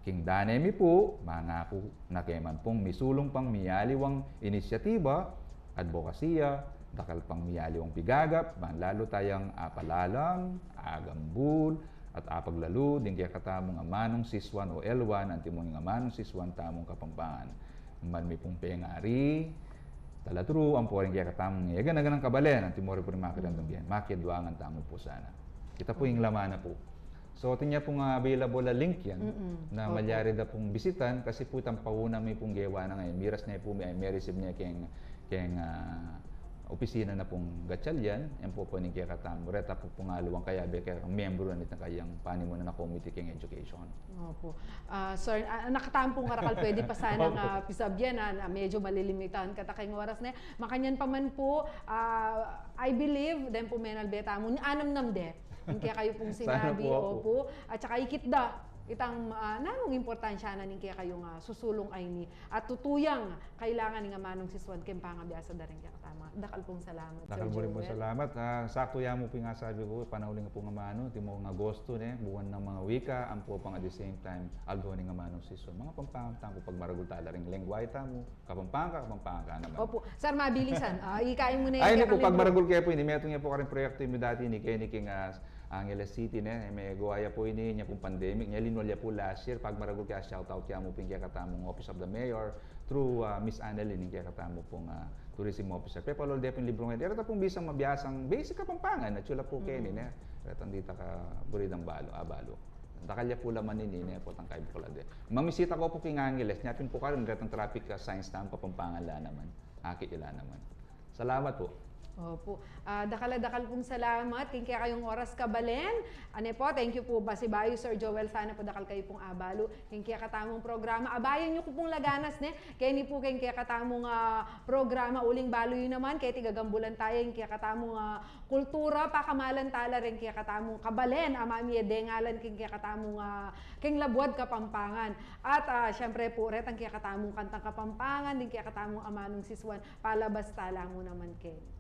King dane mi pu, mangaku na ke man pung misulung pang mialiwang inisyatiba, adbokasiya, dakal pang mialiwang pigagap, ban lalu tayang apalalam, agambul, at apaglalu ding kekatamung amanung sisuan o L one, antimo ing amanung sisuan tamung Kapampangan. Man mi pung pengari, talaturu, ampo ring kekatamung e gana-ganang kabalen, antimo ring puri makiramdam yan, makiadwangan tamu pu sana. Kita pu ing laman na pu. So, atin ya pung available a link yan na malyari da pung bisitan, kasi pu itang pauna mi pung gewa na ngeni. Miras ne pu mi, ay, mi-receive ne keng, keng, ah, opisina na pung Gatchalian, yan pu pu ning kekatamu. Reta pu pung aliwang kayabe keng membro na nitang kayang panimunan a committee keng education. Opo. Ah, sir, ah, nakatampung karakal, pwede pa sanang, ah, pisabyan, ah, na medyo malilimitahan kata keng oras ne. Makanyan pa man pu, ah, I believe, den pu menalbe tamu, anamnam de ing kekayu pung sinabi, opo. At saka ikit da itang, ah, nanung importansya na ning kekayung, ah, susulung a ini. At tutu yang kailangan ning amanung sisuan keng pangabiasa da ring kekatamung. Dakal pung salamat, Sir Joel. Dakal mu rin pung salamat. Ah, sakto ya mu pu ing asabi ku, panaun ning pung amanu, antimo ing Agosto, ne, buwan ning mga wika, ampo pang at the same time, aldo ning amanung sisuan. Mga Pampanga, tangku pagmaragul tala ring lengwahe tamu, Kapampangan ka, Kapampangan ka naman. Opo. Sir, mabilisan. Ah, ikain mu na. Ay, ini pu, pagmaragul ke pu ini, metung ya pu karing proyektu mi dati ini, keni king, ah, Angeles City, ne, megawa ya pu ini, inya pung pandemic, inya linwal ya pu last year. Pagmaragul ke, shout out ya mu pu ing kekatamung Office of the Mayor through, ah, Miss Annalyn, ing kekatamu pung, ah, tourism officer. Pepalolde pu ing libru ngeni. Reta pung bisang mabiasang basic Kapampangan, atsu la pu keni, ne. Retang ditak a buri dang balu, abalu. Dakal ya pu laman ini, ne, potang kay buklat de. Mamisita ko pu king Angeles, inya pin pu karin, retang traffic, ah, signs tamu Kapampangan la naman. Akit ya la naman. Salamat pu. Opo. Ah, dakal a dakal pung salamat king kekayung oras, kabalen. Ane pu, thank you pu, pasibayu, Sir Joel, sana pu dakal kayu pung abalu king kekatamung programa. Abayan yu ku pung laganas, ne, keni pu king kekatamung, ah, programa, uling balu yu naman keti, gagambulan taya ing kekatamung, ah, kultura, pakamalan tala ring kekatamung kabalen a mamidengalan king kekatamung, ah, king labuad Kapampangan. At, ah, siyempre pu, retang kekatamung kantang Kapampangan, ding kekatamung amanung sisuan, palabas tala mu naman keni.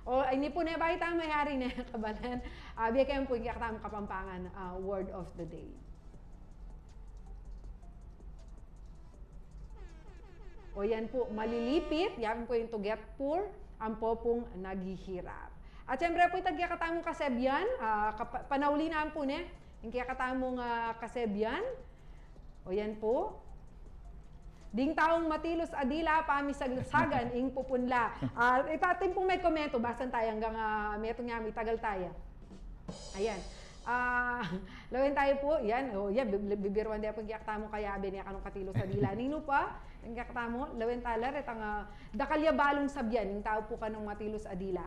O, ay, ini pu ne, bayu tang mayari ne, kabalen. Ah, bie ke pu ing kekatamung Kapampangan, ah, word of the day. O, yan pu, malilipit, yan pu ing to get poor, ampo pung naghihirap. At siyempre pu, itang kekatamung kasebyan, ah, kapa-, panauli na pu ne, ing kekatamung, ah, kasebyan. O, yan pu. Ding taung matilus a dila, pamisagsagan ing pupunla. Ah, ita, atin pung mekomentu, basan taya anggang, ah, metung ya, mitagal taya. Ayan. Ah, lawen taya pu, yan. O, yan, bi-, bi-, bibiruan de pu ing kekatamung kayabe ne kanung katilus a dila. Ninu pa, ing kekatamu, lawen tala, retang, ah, dakal ya balung sabyan ing tau pu kanung matilus a dila.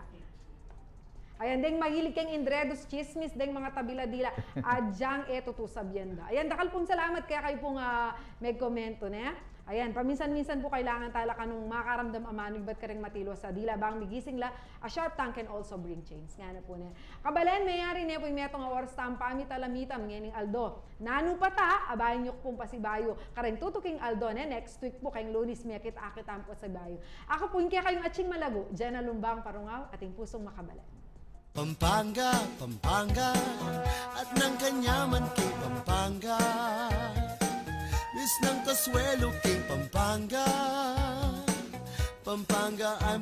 Ayan, deng mahilig keng indredus, tsismis, deng mangatabil a dila, agyang e tutu sabyan da. Ayan, dakal pung salamat kekayu pung, ah, megkomentu, ne? Ayan, paminsan-minsan pu kailangan tala kanung makaramdam a manigbat kareng matilus a dila bang migising la. A sharp tongue can also bring change. Ngana pu ne. Kabalen, meyari ne pu ing metung a oras tamung pamitalamitam ngening aldo. Nanu pa ta, abayan yu ku pung pasibayu kareng tutuking aldo ne, next week pu keng Lunis, mekit-akit tamu pu pasibayu. Aku pu ing kekayung atsing malago, Jenna Lumbang Parungaw, ating pusung makabalen. Pampanga, Pampanga, at nang kanyaman king Pampanga. Bis nang kasuelo king Pampanga. Pampanga, I'm